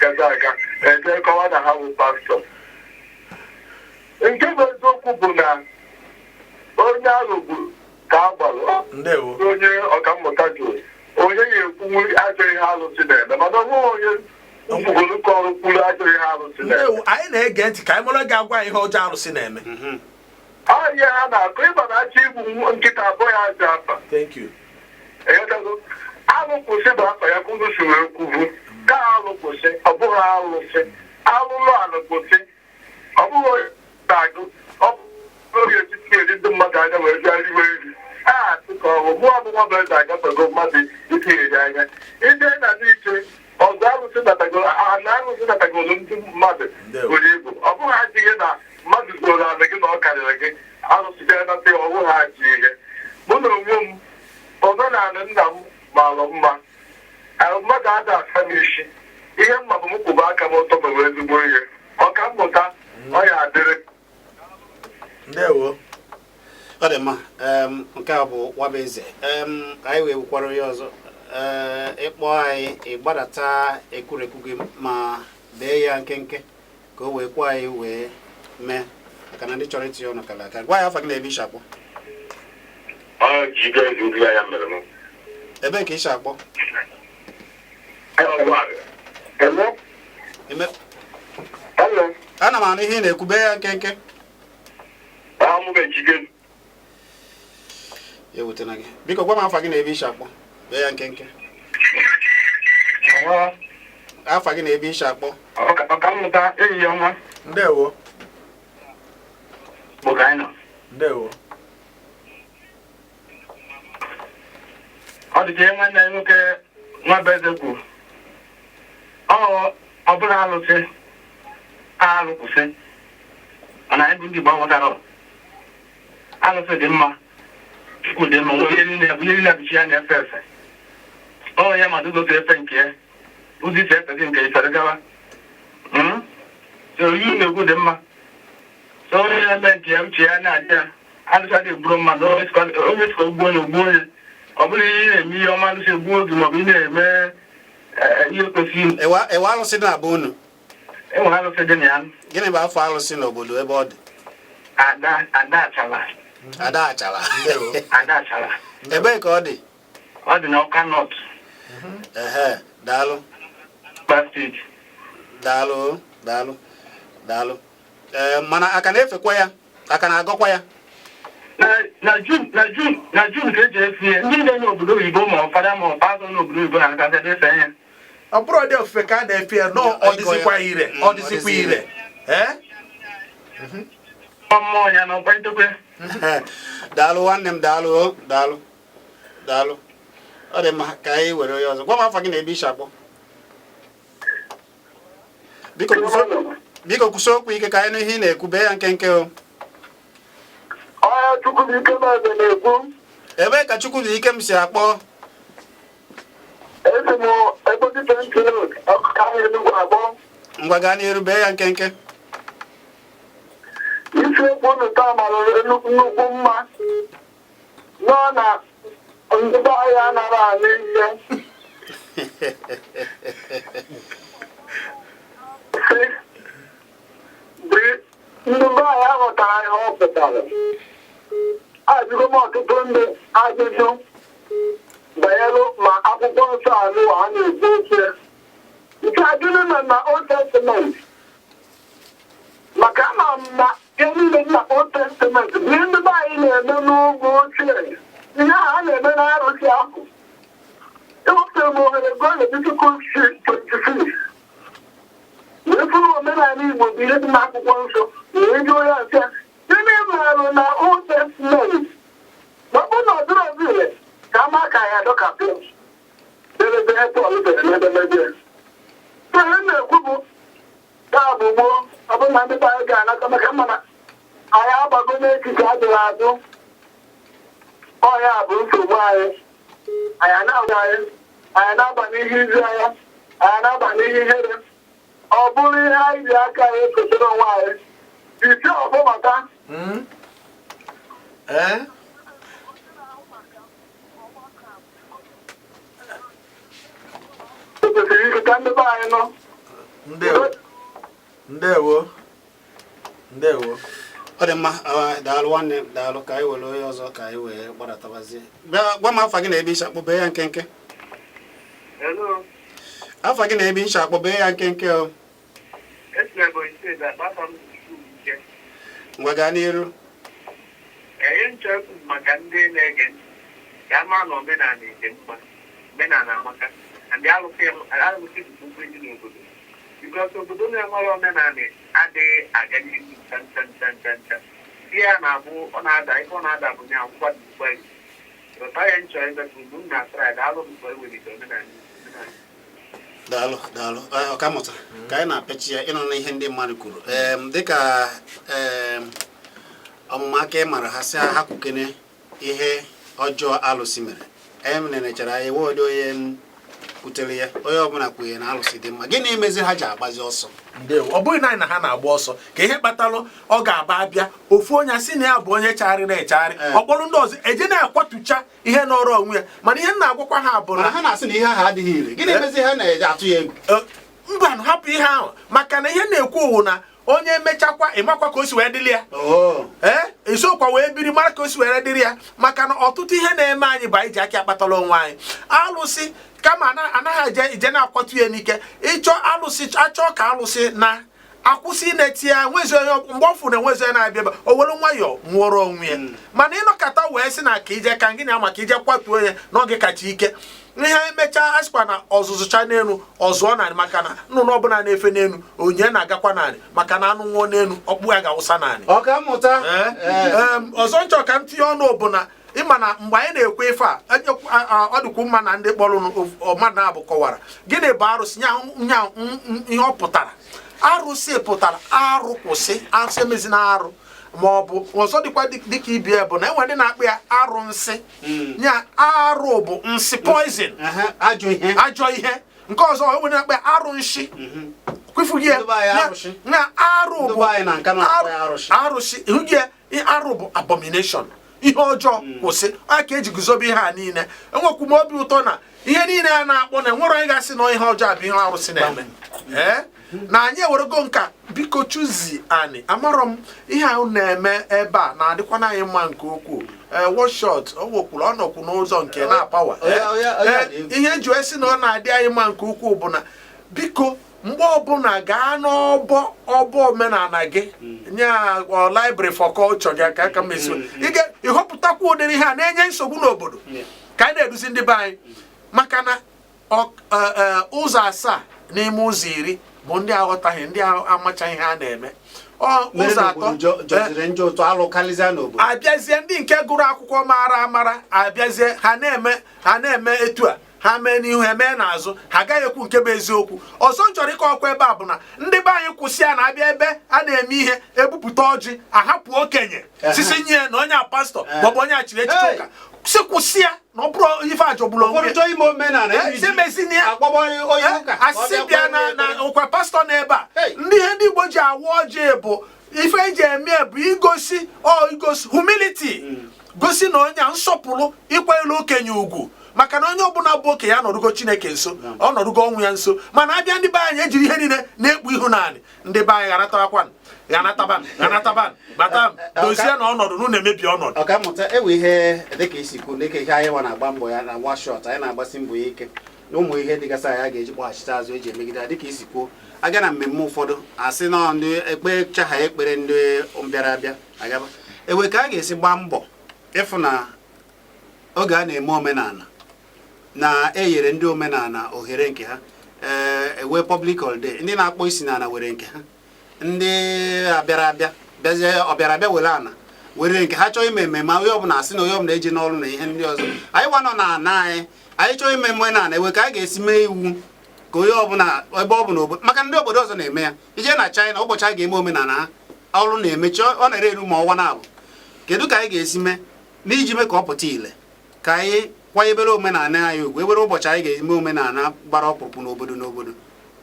Gaza aga eje kọwa na ha bụ pastọ. Nke bụ eziokwu bụ na onye ahụ bụ ka a gbara. Ndewo. Onye ọkammụta jụrụ onye ya ekwunwu ajọ ihe alụsị na-eme, mana ọ bụghị onye nkwugoro kọrọ kwuru ajọ ihe alụsị na-eme. Ndewo, anyị na-ege ntị ka anyị mara ga-agwa anyị ihe ọjọọ arụsị na-eme. Ahịa ha na-akụ ịba na-achọ igbu nkịta abụọ ya ajọ afa. Thank you. Ịghọtago? Alụ kwụsị bụ afa ya kwuru si wee kwubu ka alụ kwụsị. Ọ bụghị alụsị, alụlụ alụ kwụsị. Ọ bụghị onye na-agụ ọ bụ oge etiti eri ndị mmadụ anya wee bịa riwe nri a asị ka ọ bụ mụ ọbụnwa bụ eze agafego mmadụ itinyere anya ije na n'ike ọzọ. Arụsị natagoro ana, arụsị natagoro ndị mmadụ Ndewo. buru ibu. Ọ bụghị ajọ ihe na mmadụ zoro ala gị na ọ karịrị gị, arụsị bịa nata ya. Ọ bụghị ajọ ihe. Mụ na onwe m, omenala nna m maara mma. Mmadụ ada asa m isi. Ihe mma bụ m kwụba aka m ọtọ mere ezigbo ihe. Ọka mmụta, ọ ya adịrị. Ndewo. Ọ dị mma. Nke a bụ Nwabeze. Anyị wee wukwara onye ọzọ. Ee, ịkpọ anyị, ịgbadata ekwurekwu gị ma bee ya nkenke ka o wee kwa anyị wee mee, maka na ndị chọrọ itinye ọnụ kara aka. Gwa ya afa gị na ebe ishi akpọ. Ọ jigo ezi ya mere m. Ebe ka ishi akpọ? Hello? Hello? Ana m anụ ihe ị na-ekwu. Bee ya nkenke. Ọ mụ bụ Ejike. Ewutena gị. Biko gwa m afa gị na ebe ishi akpọ. Bee ya nkenke. Afa gị na ebe ishi akpọ. Ọkammụta, ehihie ọma. Ndewo. Bụ ka anyị nọ. Ndewo. Ọ dị ka ihe nwanne anyị nwoke Nwabeze kwuru. Ọ bụla alụsị alụ kwụsị, mana anyị bụ ndị Igbo aghọtara alụsị dị mma. Chukwu dị mma, nwere ihe niile bụ ihe niile bụ chi ya na-efe efe. Ọ ya ma ụzọ si efe nke ya, ụzọ isi efezi nke ifere gawa. So ihe na-ekwu dị mma. So onye na-eme nke ya, uche ya na-adị ya. Alụsị adịghị egburu mmadụ. Onye sikwa ogbuo onye, ogbuo onye. Ọ bụrụ ihe ị na-eme ihe ọma, alụsị egbuo gị, maọbụ ị na-eme ihe kwesịrị. Ewe alụsị dị na be unu? Enwere alụsị dị na ya. Gịnị bụ afọ alụsị n'obodo ebe ọ dị? Ada, Ada Achala. Ada Achala. Ndewo. Ada Achala. Ebee ka ọ dị? Ọ dị na Ọka North. Ehe, daalụ. Gba steeti. Daalụ, daalụ, daalụ. Ee, mana aka na-efekwa ya, aka na-agọkwa ya? Na June ka eji efe ya. Ndị niile n'obodo oyibo, ma ọ fada ma ọ pastọ n'obodo oyibo, na-akasị ebe efe ya. Ọ bụrụ dị ofufe ka a na-efe ya nọ, ọ dịzikwa ire, ọ dịzikwa ire, ee. Ọ mmụọ ya na ọkpalitekwe. Daalụ nwanne m, daalụ o, daalụ, daalụ. Ọ dị mma, ka anyị were onye ọzọ. Gwa m afa gị na ebe ishi akpọ. Biko kwụsị, biko kwụsị okwu ike ka anyị nụ ihe ị na-ekwu. Bee ya nkenke o. Ọya, Chukwubuike Meze na-ekwu. Ebee ka Chukwubuike m si akpọ? Esi m ebe dịte Road, ọkụka ahụ, Enugwu abụọ. Ngwa, gaa n'iru, bee ya nkenke. Isiokwu unu taa mara nnukwu mma nọ na ndị be anyị anaghị anụ ihe si bụ ndị be anyị aghọtara ihe ọ pụtara. Ajụgo m ọtụtụ ndị ajụjụ banyere ma akwụkwọ nsọ anụ a na-ekwu okwu ya. Nke a gịnị nọ na Old Testament, maka ama m na ihe niile dị na Old Testament bụ ihe ndị be anyị na-eme n'oge ochie, ihe ahụ a na-eme n'arụsị ahụ. Ewepụtara m ohere gụọ Leviticus 26 wee fụrụ omenala Igbo bụ ihe dị n'akwụkwọ nsọ, wee jụọ ya nsị a, gịnị merụ na Old Testament? Ma ọ bụrụ na ọ dịrị ọzọ ire ka ama ka ya dọkapụ debebe ihe Pọl dere n'edemede ya. So ihe m na-ekwu bụ taa bụ gboo, ọ bụrụ na ndị be anyị ga-anata, maka mana anyị agbago n'echiche adịghị adụ. Ọ ya bụ nsogbu anyị. Anyị na-agba anyị na-aba n'ihe izu anya, anyị na-aba n'ihe ihere. Ọ bụrụ ihe anyị ji aka anyị ekosiri onwe anyị isi ọbụbata. Ee. Kwesịrị iketa ndị be anyị nọ. Ndewo, ndewo, ndewo. Ọ dị mma. Daalụ nwanne m, daalụ. Ka anyị were onye ọzọ ka anyị wee gbadatabazie. Bịa gwa m afa gị na ebe ishi akpọ, bee ya nkenke. Hello. Afa gị na ebe ishi akpọ, bee ya nkenke o. Esi m Ebonyi steeti akpa. Afa m bụ Chukwubuike. Ngwa, gaa n'iru. Ihe nchọ ikwu bụ maka ndị na-ege ntị ka a mara na omenala dị mma, omenala amaka na ndị alụsị, alụsị dị ugwu dị n'obodo, because obodo na-enwere omenala adịghị aga n'ihu ncha ncha ncha ncha ncha. Ihe a na-abụ ọ na-ada, ife ọ na-ada bụ ya nkwado mgbali. Ghọta ya nchọ ebe bụ mgbe m na-asara ya. Daalụ mgbe ewelite omenala, omenala. Daalụ, daalụ. Ọkammụta, ka anyị na-apịachi ya, ịnụ na ihe ndị mmadụ kwuru. Dịka ọmụma aka ị mara ha, sị ha kwukene ihe ọjọọ alụsị mere. Anyị nenechara anyị wee onye m kwutere ya, onye ọbụla kwenye na alụsị dị mma. Gịnị mezi ha ji agbazi ọsọ? Ndewo. Ọ bụghị naanị na ha na-agba ọsọ ka ihe kpatalụ ọ ga-aba abịa ofu onye asị na ya bụ onye chagharịrị echagharị, ọkpọrọ ndị ọzọ eje na-akwatucha ihe nọrọ onwe ya. Mana ihe m na-agwakwa ha bụ mana na ha na-asị na ihe ahụ adịghị ire. Gịnị mezi ha na-eje atụ ya egwu? Mba, hapụ ihe ahụ, maka na ihe na-ekwu owu na onye mechakwa, ịmakwa ka o si wee dịrị ya. Ee, isokwa wee biri mara ka o si were dịrị ya, maka na ọtụtụ ihe na-eme anyị bụ anyị ji aka akpatara onwe anyị. Alụsị kama anaghị eje ije na-akwatu ya n'ike. Ịchọ alụsị, achọ ka alụsị na akwụsị ị na-eti ya, nwezi onye mgbe ọ fụrụ na enwezi onye na-abịa ebe o were nwayọọ nwụọrọ onwe ya. Mana ịnọkọta wee sị na ka ije ka gị na maka ije kwatuo ya n'oge kacha ike, ihe emechaa a sịkwa na ọzụzụcha n'elu ọzụọ narị, maka na nnụnụ ọbụla na-efe n'elu onye na-agakwa narị, maka na anụ nwụọ n'elu, ọkpụ ya ga-awụsa narị. Ọkammụta. Ọzọ nchọ ka m tinye ọnụ bụ na ịma na mgbe anyị na-ekwe ife a, ọ dịkwu mma na ndị kpọrọ mmadụ na-abụ kọwara gịnị bụ arụsị, nya ihe ọ pụtara. Arụsị pụtara arụ kwụsị, arụsị emezina arụ. Ma ọ bụ ọzọ dịkwa dịka ibie bụ na enwere ndị na-akpọ ya arụnsị. Nya arụ bụ nsị, poison. Aha, ajọ ihe. Ajọ ihe. Nke ọzọ, enwere ndị na-akpọ ya arụnshi kwefughị ya. Ndị be anyị Ya- arụsị. Na arụ Ndị bụ be anyị na nka na-akpọ ya arụsị. Arụsị, ịhụghị ya? Arụ bụ abomination, ihe ọjọọ. Kwụsị a ka eji guzobe ihe a niile. Enwekwu m obi ụtọ na ihe niile a na-akpọ na enwere onye ga-asị na ihe ọjọọ a bụ ihe arụsị na-eme. Ee, na anyị ewerego nka. Biko, Chuzi Ani, amarọ m ihe ahụ na-eme ebe a na-adịkwana anyị mma nke ukwuu. Ee, wọshọt o nwekwuru ọnọkwu n'ụzọ nke na-apawa. Onye dị egwu. Ihe eji wee sị na ọ na-adị anyị mma nke ukwuu bụ na, biko, mgbe ọbụla gaa n'ọbọ ọbọ omenala gị, nya ọ library for culture gị aka aka mesi, ị ga-ịhọpụtakwa ụdịrị ihe a na-enye nsogbu n'obodo ka anyị na-eduzi ndị be anyị, maka na ụzọ 7 n'ime ụzọ 10 bụ ndị aghọtaghị, ndị amachaghị ihe a na-eme. Ọ mere ụzọ n'obodo 3 jọziri njọ otu alụ karịzịa n'obodo. Abịazie, ndị nke gụrụ akwụkwọ mara amara abịazie, ha na-eme etu a, ha mee n'ihu, ha mee n'azụ, ha agaghị ekwu nke bụ eziokwu. Ọzọ m chọrọ ịkọ ọkwa ebe a bụ na ndị be anyị kwụsị ya na-abịa ebe a na-eme ihe, ebupụta ọjị, ahapụ okenye sisi nye na onye a pastọ maọbụ onye a chiri echichi ụka, si kwụsị ya, na ọ bụrụ ife ajọgburu onwe Ụfọdụ ya. chọọ ime omenala Si mezini ya. akpọgbọ onye ụka ka ọ Asị bịa bịa na kpee na ekpere. ụkwa pastọ n'ebe a. Hey! Ndị ihe ndị Igbo ji awa ọjị bụ ife eji eme bụ igosi, ọ igosi humility, gosi na onye a nsọpụrụ, ịkwanyere okenye ugwu, maka na onye ọbụla bụ okenye anọrugo Chineke nso, ọ nọrugo ọnwụ ya nso. Mana abịa, ndị be anyị ejiri ihe niile na-ekpu ihu naanị. Ndị be anyị gharatarakwan, ghanataban, ghanataban, bata dozie na ọnọdụ na unu emebi ọnọdụ. Ọkammụta, ewe ihe dịka isi kwu, dịka ihe anyị nwa na-agba mbọ ya na nwa shọt anyị na-agbasi mbọ ya ike na ụmụ ihe dịgasị anyị a ga-eji kpọghachite azụ eji emegide ya, dịka isi kwuo, aga na mmemme ụfọdụ, asị na ndị ekpe chaha ekpere, ndị bịara abịa agaba. Ewe ka a ga-esi gbaa mbọ ịfụ na oge a na-eme omenala na eyere ndị omenala ohere nke ha, ee, ewe public holiday, ndị na-akpọ isi n'ala were nke ha, ndị abịara abịa bịazie, ọbịara abịa were ana were nke ha, chọọ ime mmemme, onye ọbụla asị na onye ọbụla eji n'ọrụ na ihe ndị ọzọ. Anyị gwa nọ na ana anyị, anyị chọọ ime omenala, ewe ka a ga-esi mee iwu ka onye ọbụla ebe ọ bụ n'obodo, maka ndị obodo ọzọ na-eme ya. Ije na China, ụbọchị a ga-eme omenala ha, ọrụ na-emechi, ọ na-ere eru ma ọnwa na-abụ. Kedu ka anyị ga-esi mee n'iji mee ka ọ pụta ile ka anyị kwanyebere omenala anyị ugwu, ewere ụbọchị anyị ga-eme omenala gbara ọkpụrụkpụ n'obodo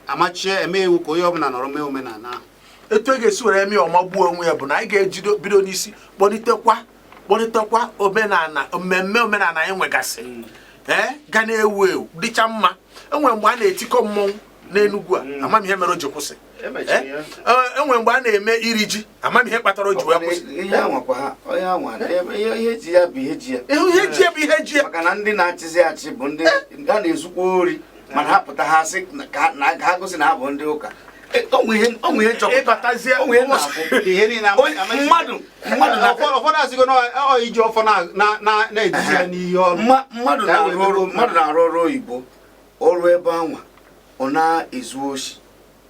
amachie, eme iwu ka onye ọbụla nọrọ mee omenala ahụ? Etu e ga-esi were eme ya ọmagbuo onwe ya bụ na anyị ga-ejido bido n'isi kpọlitekwa omenala, mmemme omenala anyị nwegasị, ee, ga na-ewu ewu, dịcha mma. Enwere mgbe a na-etikọ mmọnwụ n'Enugwu a, amamihe mere o ji kwụsị. Emechiri ya. Ee, enwere mgbe a na-eme iri ji, amamihe kpatara o ji wee kwụsị. Ihe anwakwa ha, onye anwa ihe ji ya bụ ihe ji ya. Ịhụ ihe ji ya bụ ihe ji ya. Maka na ndị na-achịzi achị bụ ndị a na-ezukwa ori, mana ha pụta, ha sị na ka ha gosi na ha bụ ndị ụka. O nwe ihe nchọpụta. Ịbatazie. O nwe ihe na-afụ. Ihe niile Mmadụ ụfọdụ asịgo na ọ iji ọfọ na-eduzi ya n'ihe ọrụ. Mmadụ Ka e wee na-arụ ọrụ bụrụ mmadụ na-arụ ọrụ oyibo, ọrụ ebe anwa ọ na-ezu oshi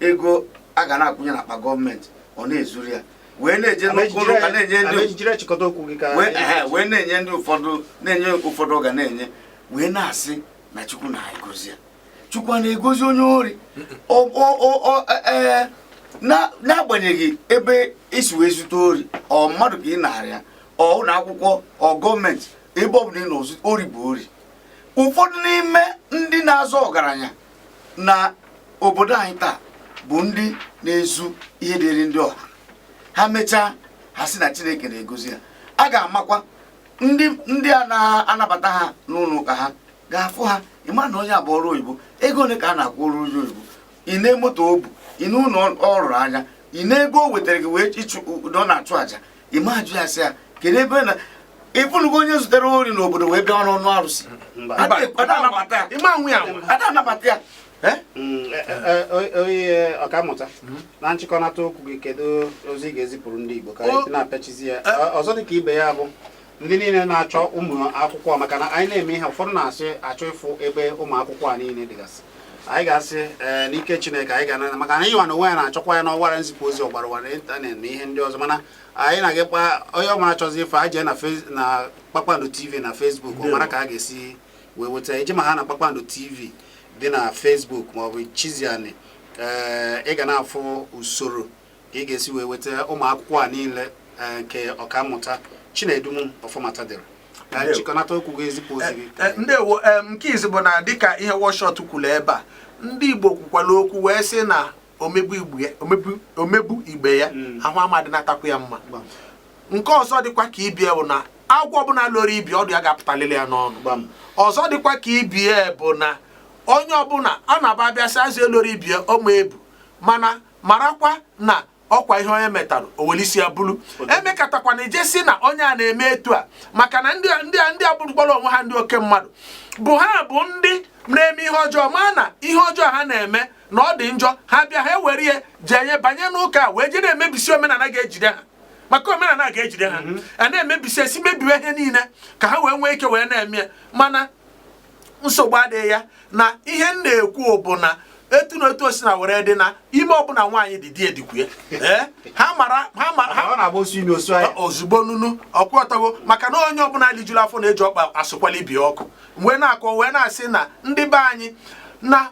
ego a ga na-akwụnye n'akpa gọọmenti, ọ na-ezuru ya wee na-eje n'ụlọ ụka na-enye ndị Amejijere chịkọta okwu gị ka wee na-enye ndị ụfọdụ, na-enye ụfọdụ, ọ ga na-enye wee na-asị na Chukwu na-egozi ya. Chukwu a na-egozi onye ori? Ee, n'agbanyeghị ebe isi wee zute ori, ọ mmadụ ka ị na-arịa, ọ ụlọ akwụkwọ, ọ gọọmenti, ebe ọ bụla ị nọ ori bụ ori. Ụfọdụ n'ime ndị na-azọ ọgaranya na obodo anyị taa bụ ndị na-ezu ihe dịrị ndị ọha. Ha mechaa, ha sị na Chineke na-egozi ha. A ga-amakwa ndị a na-anabata ha n'ụlọ ụka, ha ga-afụ ha, ịma na onye a bụ ọrụ oyibo, ego ole ka a na-akwụ ọrụ oyibo, ị na moto o bu, ị na ụlọ ọ rụrụ anya, ị na ego o wetara gị wee ịchụ na ọ na-achụ àjà. Ị ma ajụ ya, sị ya kedu ebe na ịfụnụgo onye zutere ori n'obodo wee bịa n'ọnụ arụsị? Mba. Ada anabata ya. Ịma anwụ ya anwa. Ada anabata ya. Eh? Onye ọkammụta, na nchịkọnata okwu gị, kedu ozi ị ga-ezipụrụ ndị Igbo ka anyị na-apịachizi ya? Ọzọ dị ka ibe ya bụ ndị niile na-achọ ụmụ akwụkwọ, maka na anyị na-eme ihe, ụfọdụ na-asị achọ ịfụ ebe ụmụ akwụkwọ a niile dịgasị. Anyị ga-asị, ee, n'ike Chineke anyị ga-ana, maka na ịwa na onwe ya na-achọkwa ya n'ọwara nzipụ ozi ọgbara ụwa na ịntanetị na ihe ndị ọzọ. Mana anyị na-agakwa, onye ọbụla chọzi ife, anyị jee na na Kpakpando TV na Facebook, ọ mara ka a ga-esi wee weta ije ma ha na Kpakpando TV dị na Facebook maọbụ Chiziani. Ee, ị ga na-afụ usoro ka ị ga-esi wee weta ụmụ akwụkwọ a niile. nke ọkammụta Chinedum Ọfọmata dere. Ndewo. Chịkọnata okwu gị, ezipụ ozi gị. Ndewo. Nke izi bụ na dịka ihe wọshọt kwuru ebe a, ndị Igbo kwukwara okwu wee sị na omegbu igbe ya, omegbu igbe ya, ahụ amadị natakwu ya mma. Gbam. Nke ọzọ dịkwa ka ibie bụ na agwọ ọbụla loro ibi ọdụ ya ga-apụtalili ya n'ọnụ. Gbam. Ọzọ dịkwa ka ibie bụ na onye ọbụla a na-aba abịa sị azụ eloro ibie ọma ebu, mana marakwa na ọkwa ihe onye metara o were isi ya bulu. Emekatakwana ije si na onye a na-eme etu a, maka na ndị a bụrụgbara onwe ha ndị oke mmadụ bụ ha bụ ndị na-eme ihe ọjọọ, ma na ihe ọjọọ ha na-eme na ọ dị njọ. Ha bịa, ha ewere ihe jee nye banye n'ụka wee jee na-emebisi omenala ga-ejide ha, maka omenala ga-ejide ha, a na-emebisi esi mebiwe ihe niile ka ha wee nwee ike wee na-eme ya. Mana nsogbu adịghị ya na ihe m na-ekwu bụ na etu na etu o si na were dị na ime ọbụla nwaanyị dị di edikwu ya. Ee, ha mara ha mara ha Ọ na-agba osu imi osu anya. Ozugbo nunu ọkwụọtago, maka na onye ọbụla lijuru afọ na-eji ọkpa asụkwala ibi ọkụ. Wee na-akọ wee na-asị na ndị be anyị na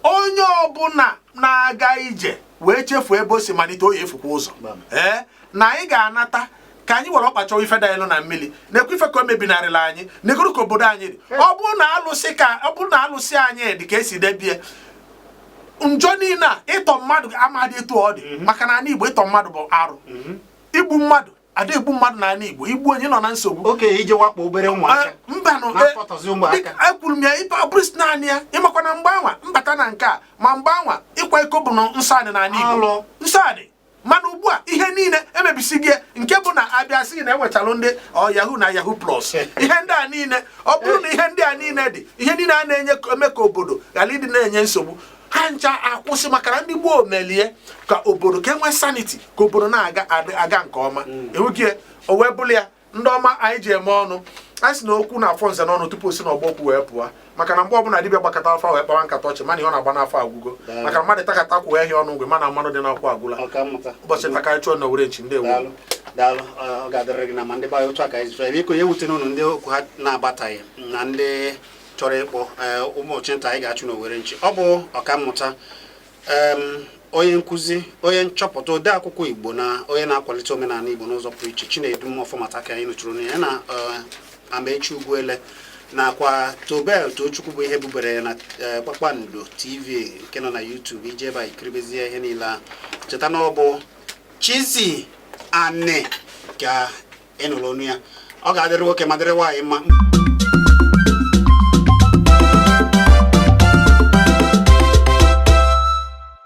onye ọbụla na-aga ije wee chefuo ebe o si malite, oyi efukwa ụzọ. Gbam. Ee, na anyị ga-anata ka anyị were ọkpa chọwa ife danyelụ na mmiri na-ekwe ife ka o mebinarịla anyị negoro ka obodo anyị dị. Ọ bụrụ na alụsị ka ọ bụrụ na alụsị anyị dị ka esi debie njọ niile a, ịtọ mmadụ amadị etu ọ dị, maka na ala Igbo ịtọ mmadụ bụ arụ. Igbu mmadụ ada egbu mmadụ n'ala Igbo, igbu onye nọ na nsogbu. Okenye ije wakpo obere ụmụaka. Mbanụ. Na-akpọtọzi ụmụaka. Dịka ekwuru m ya, ibe ọ bụrụ si naanị ya ịmakwa na mgbe anwa mbata na nke a, ma mgbe anwa ịkwa iko bụ na nsọ anị n'ala Igbo. Alụ. Nsọ anị, mana ugbu a ihe niile emebisi gị, nke bụ na abịa sị na ewechalụ ndị ọ yahoo na yahoo plus, ihe ndị a niile, ọ bụrụ na ihe ndị a niile dị, ihe niile a na-enye eme ka obodo ghara ịdị na-enye nsogbu, ha ncha akwụsị, maka na ndị gboo melie ka obodo ka enwee sanity, ka obodo na-aga aga nke ọma. Enweghị o wee bụrụ ya. Ndị ọma anyị ji eme ọnụ, anyị sị na okwu na-afọ nze n'ọnụ tupu o si n'ọgbọ okwu wee pụọ, maka na mgbe ọbụla dibịa gbakọta afọ wee kpawa nkata ọchị, mana ihe ọ na-agba n'afọ agwụgo. Daalụ. Maka na mmadụ takata kwuo ahịa ọnụ ngwe, mana mmanụ dị n'akwụ agwụla. Ọkammụta. Ụbọchị nta chụọ na were nchi. Ndewo. Daalụ, daalụ. Ọ ga-adịrị gị na ma ndị be anyị otu a ka anyị zụtara. Biko, ya ewutena unu ndị okwu ha na-agbataghị na ndị chọrọ ịkpọ. Ụbọchị nta anyị ga-achụ n'Owere nchi. Ọ bụ ọkammụta, onye nkụzi, onye nchọpụta, ode akwụkwọ Igbo na onye na-akwalite omenala Igbo n'ụzọ pụrụ iche, Chinedum Ọfọmata, ka anyị nụchụrụ ya na Amaechi Ugwuele nakwa Tobel Tochukwu bụ ihe bubere ya na Kpakpando TV nke nọ na YouTube iji ebe a ikiribezie ihe niile ahụ. Cheta na ọ bụ Chizzy Ani ka ị nụrụ ọnụ ya. Ọ ga-adịrị nwoke ma dịrị nwaanyị mma.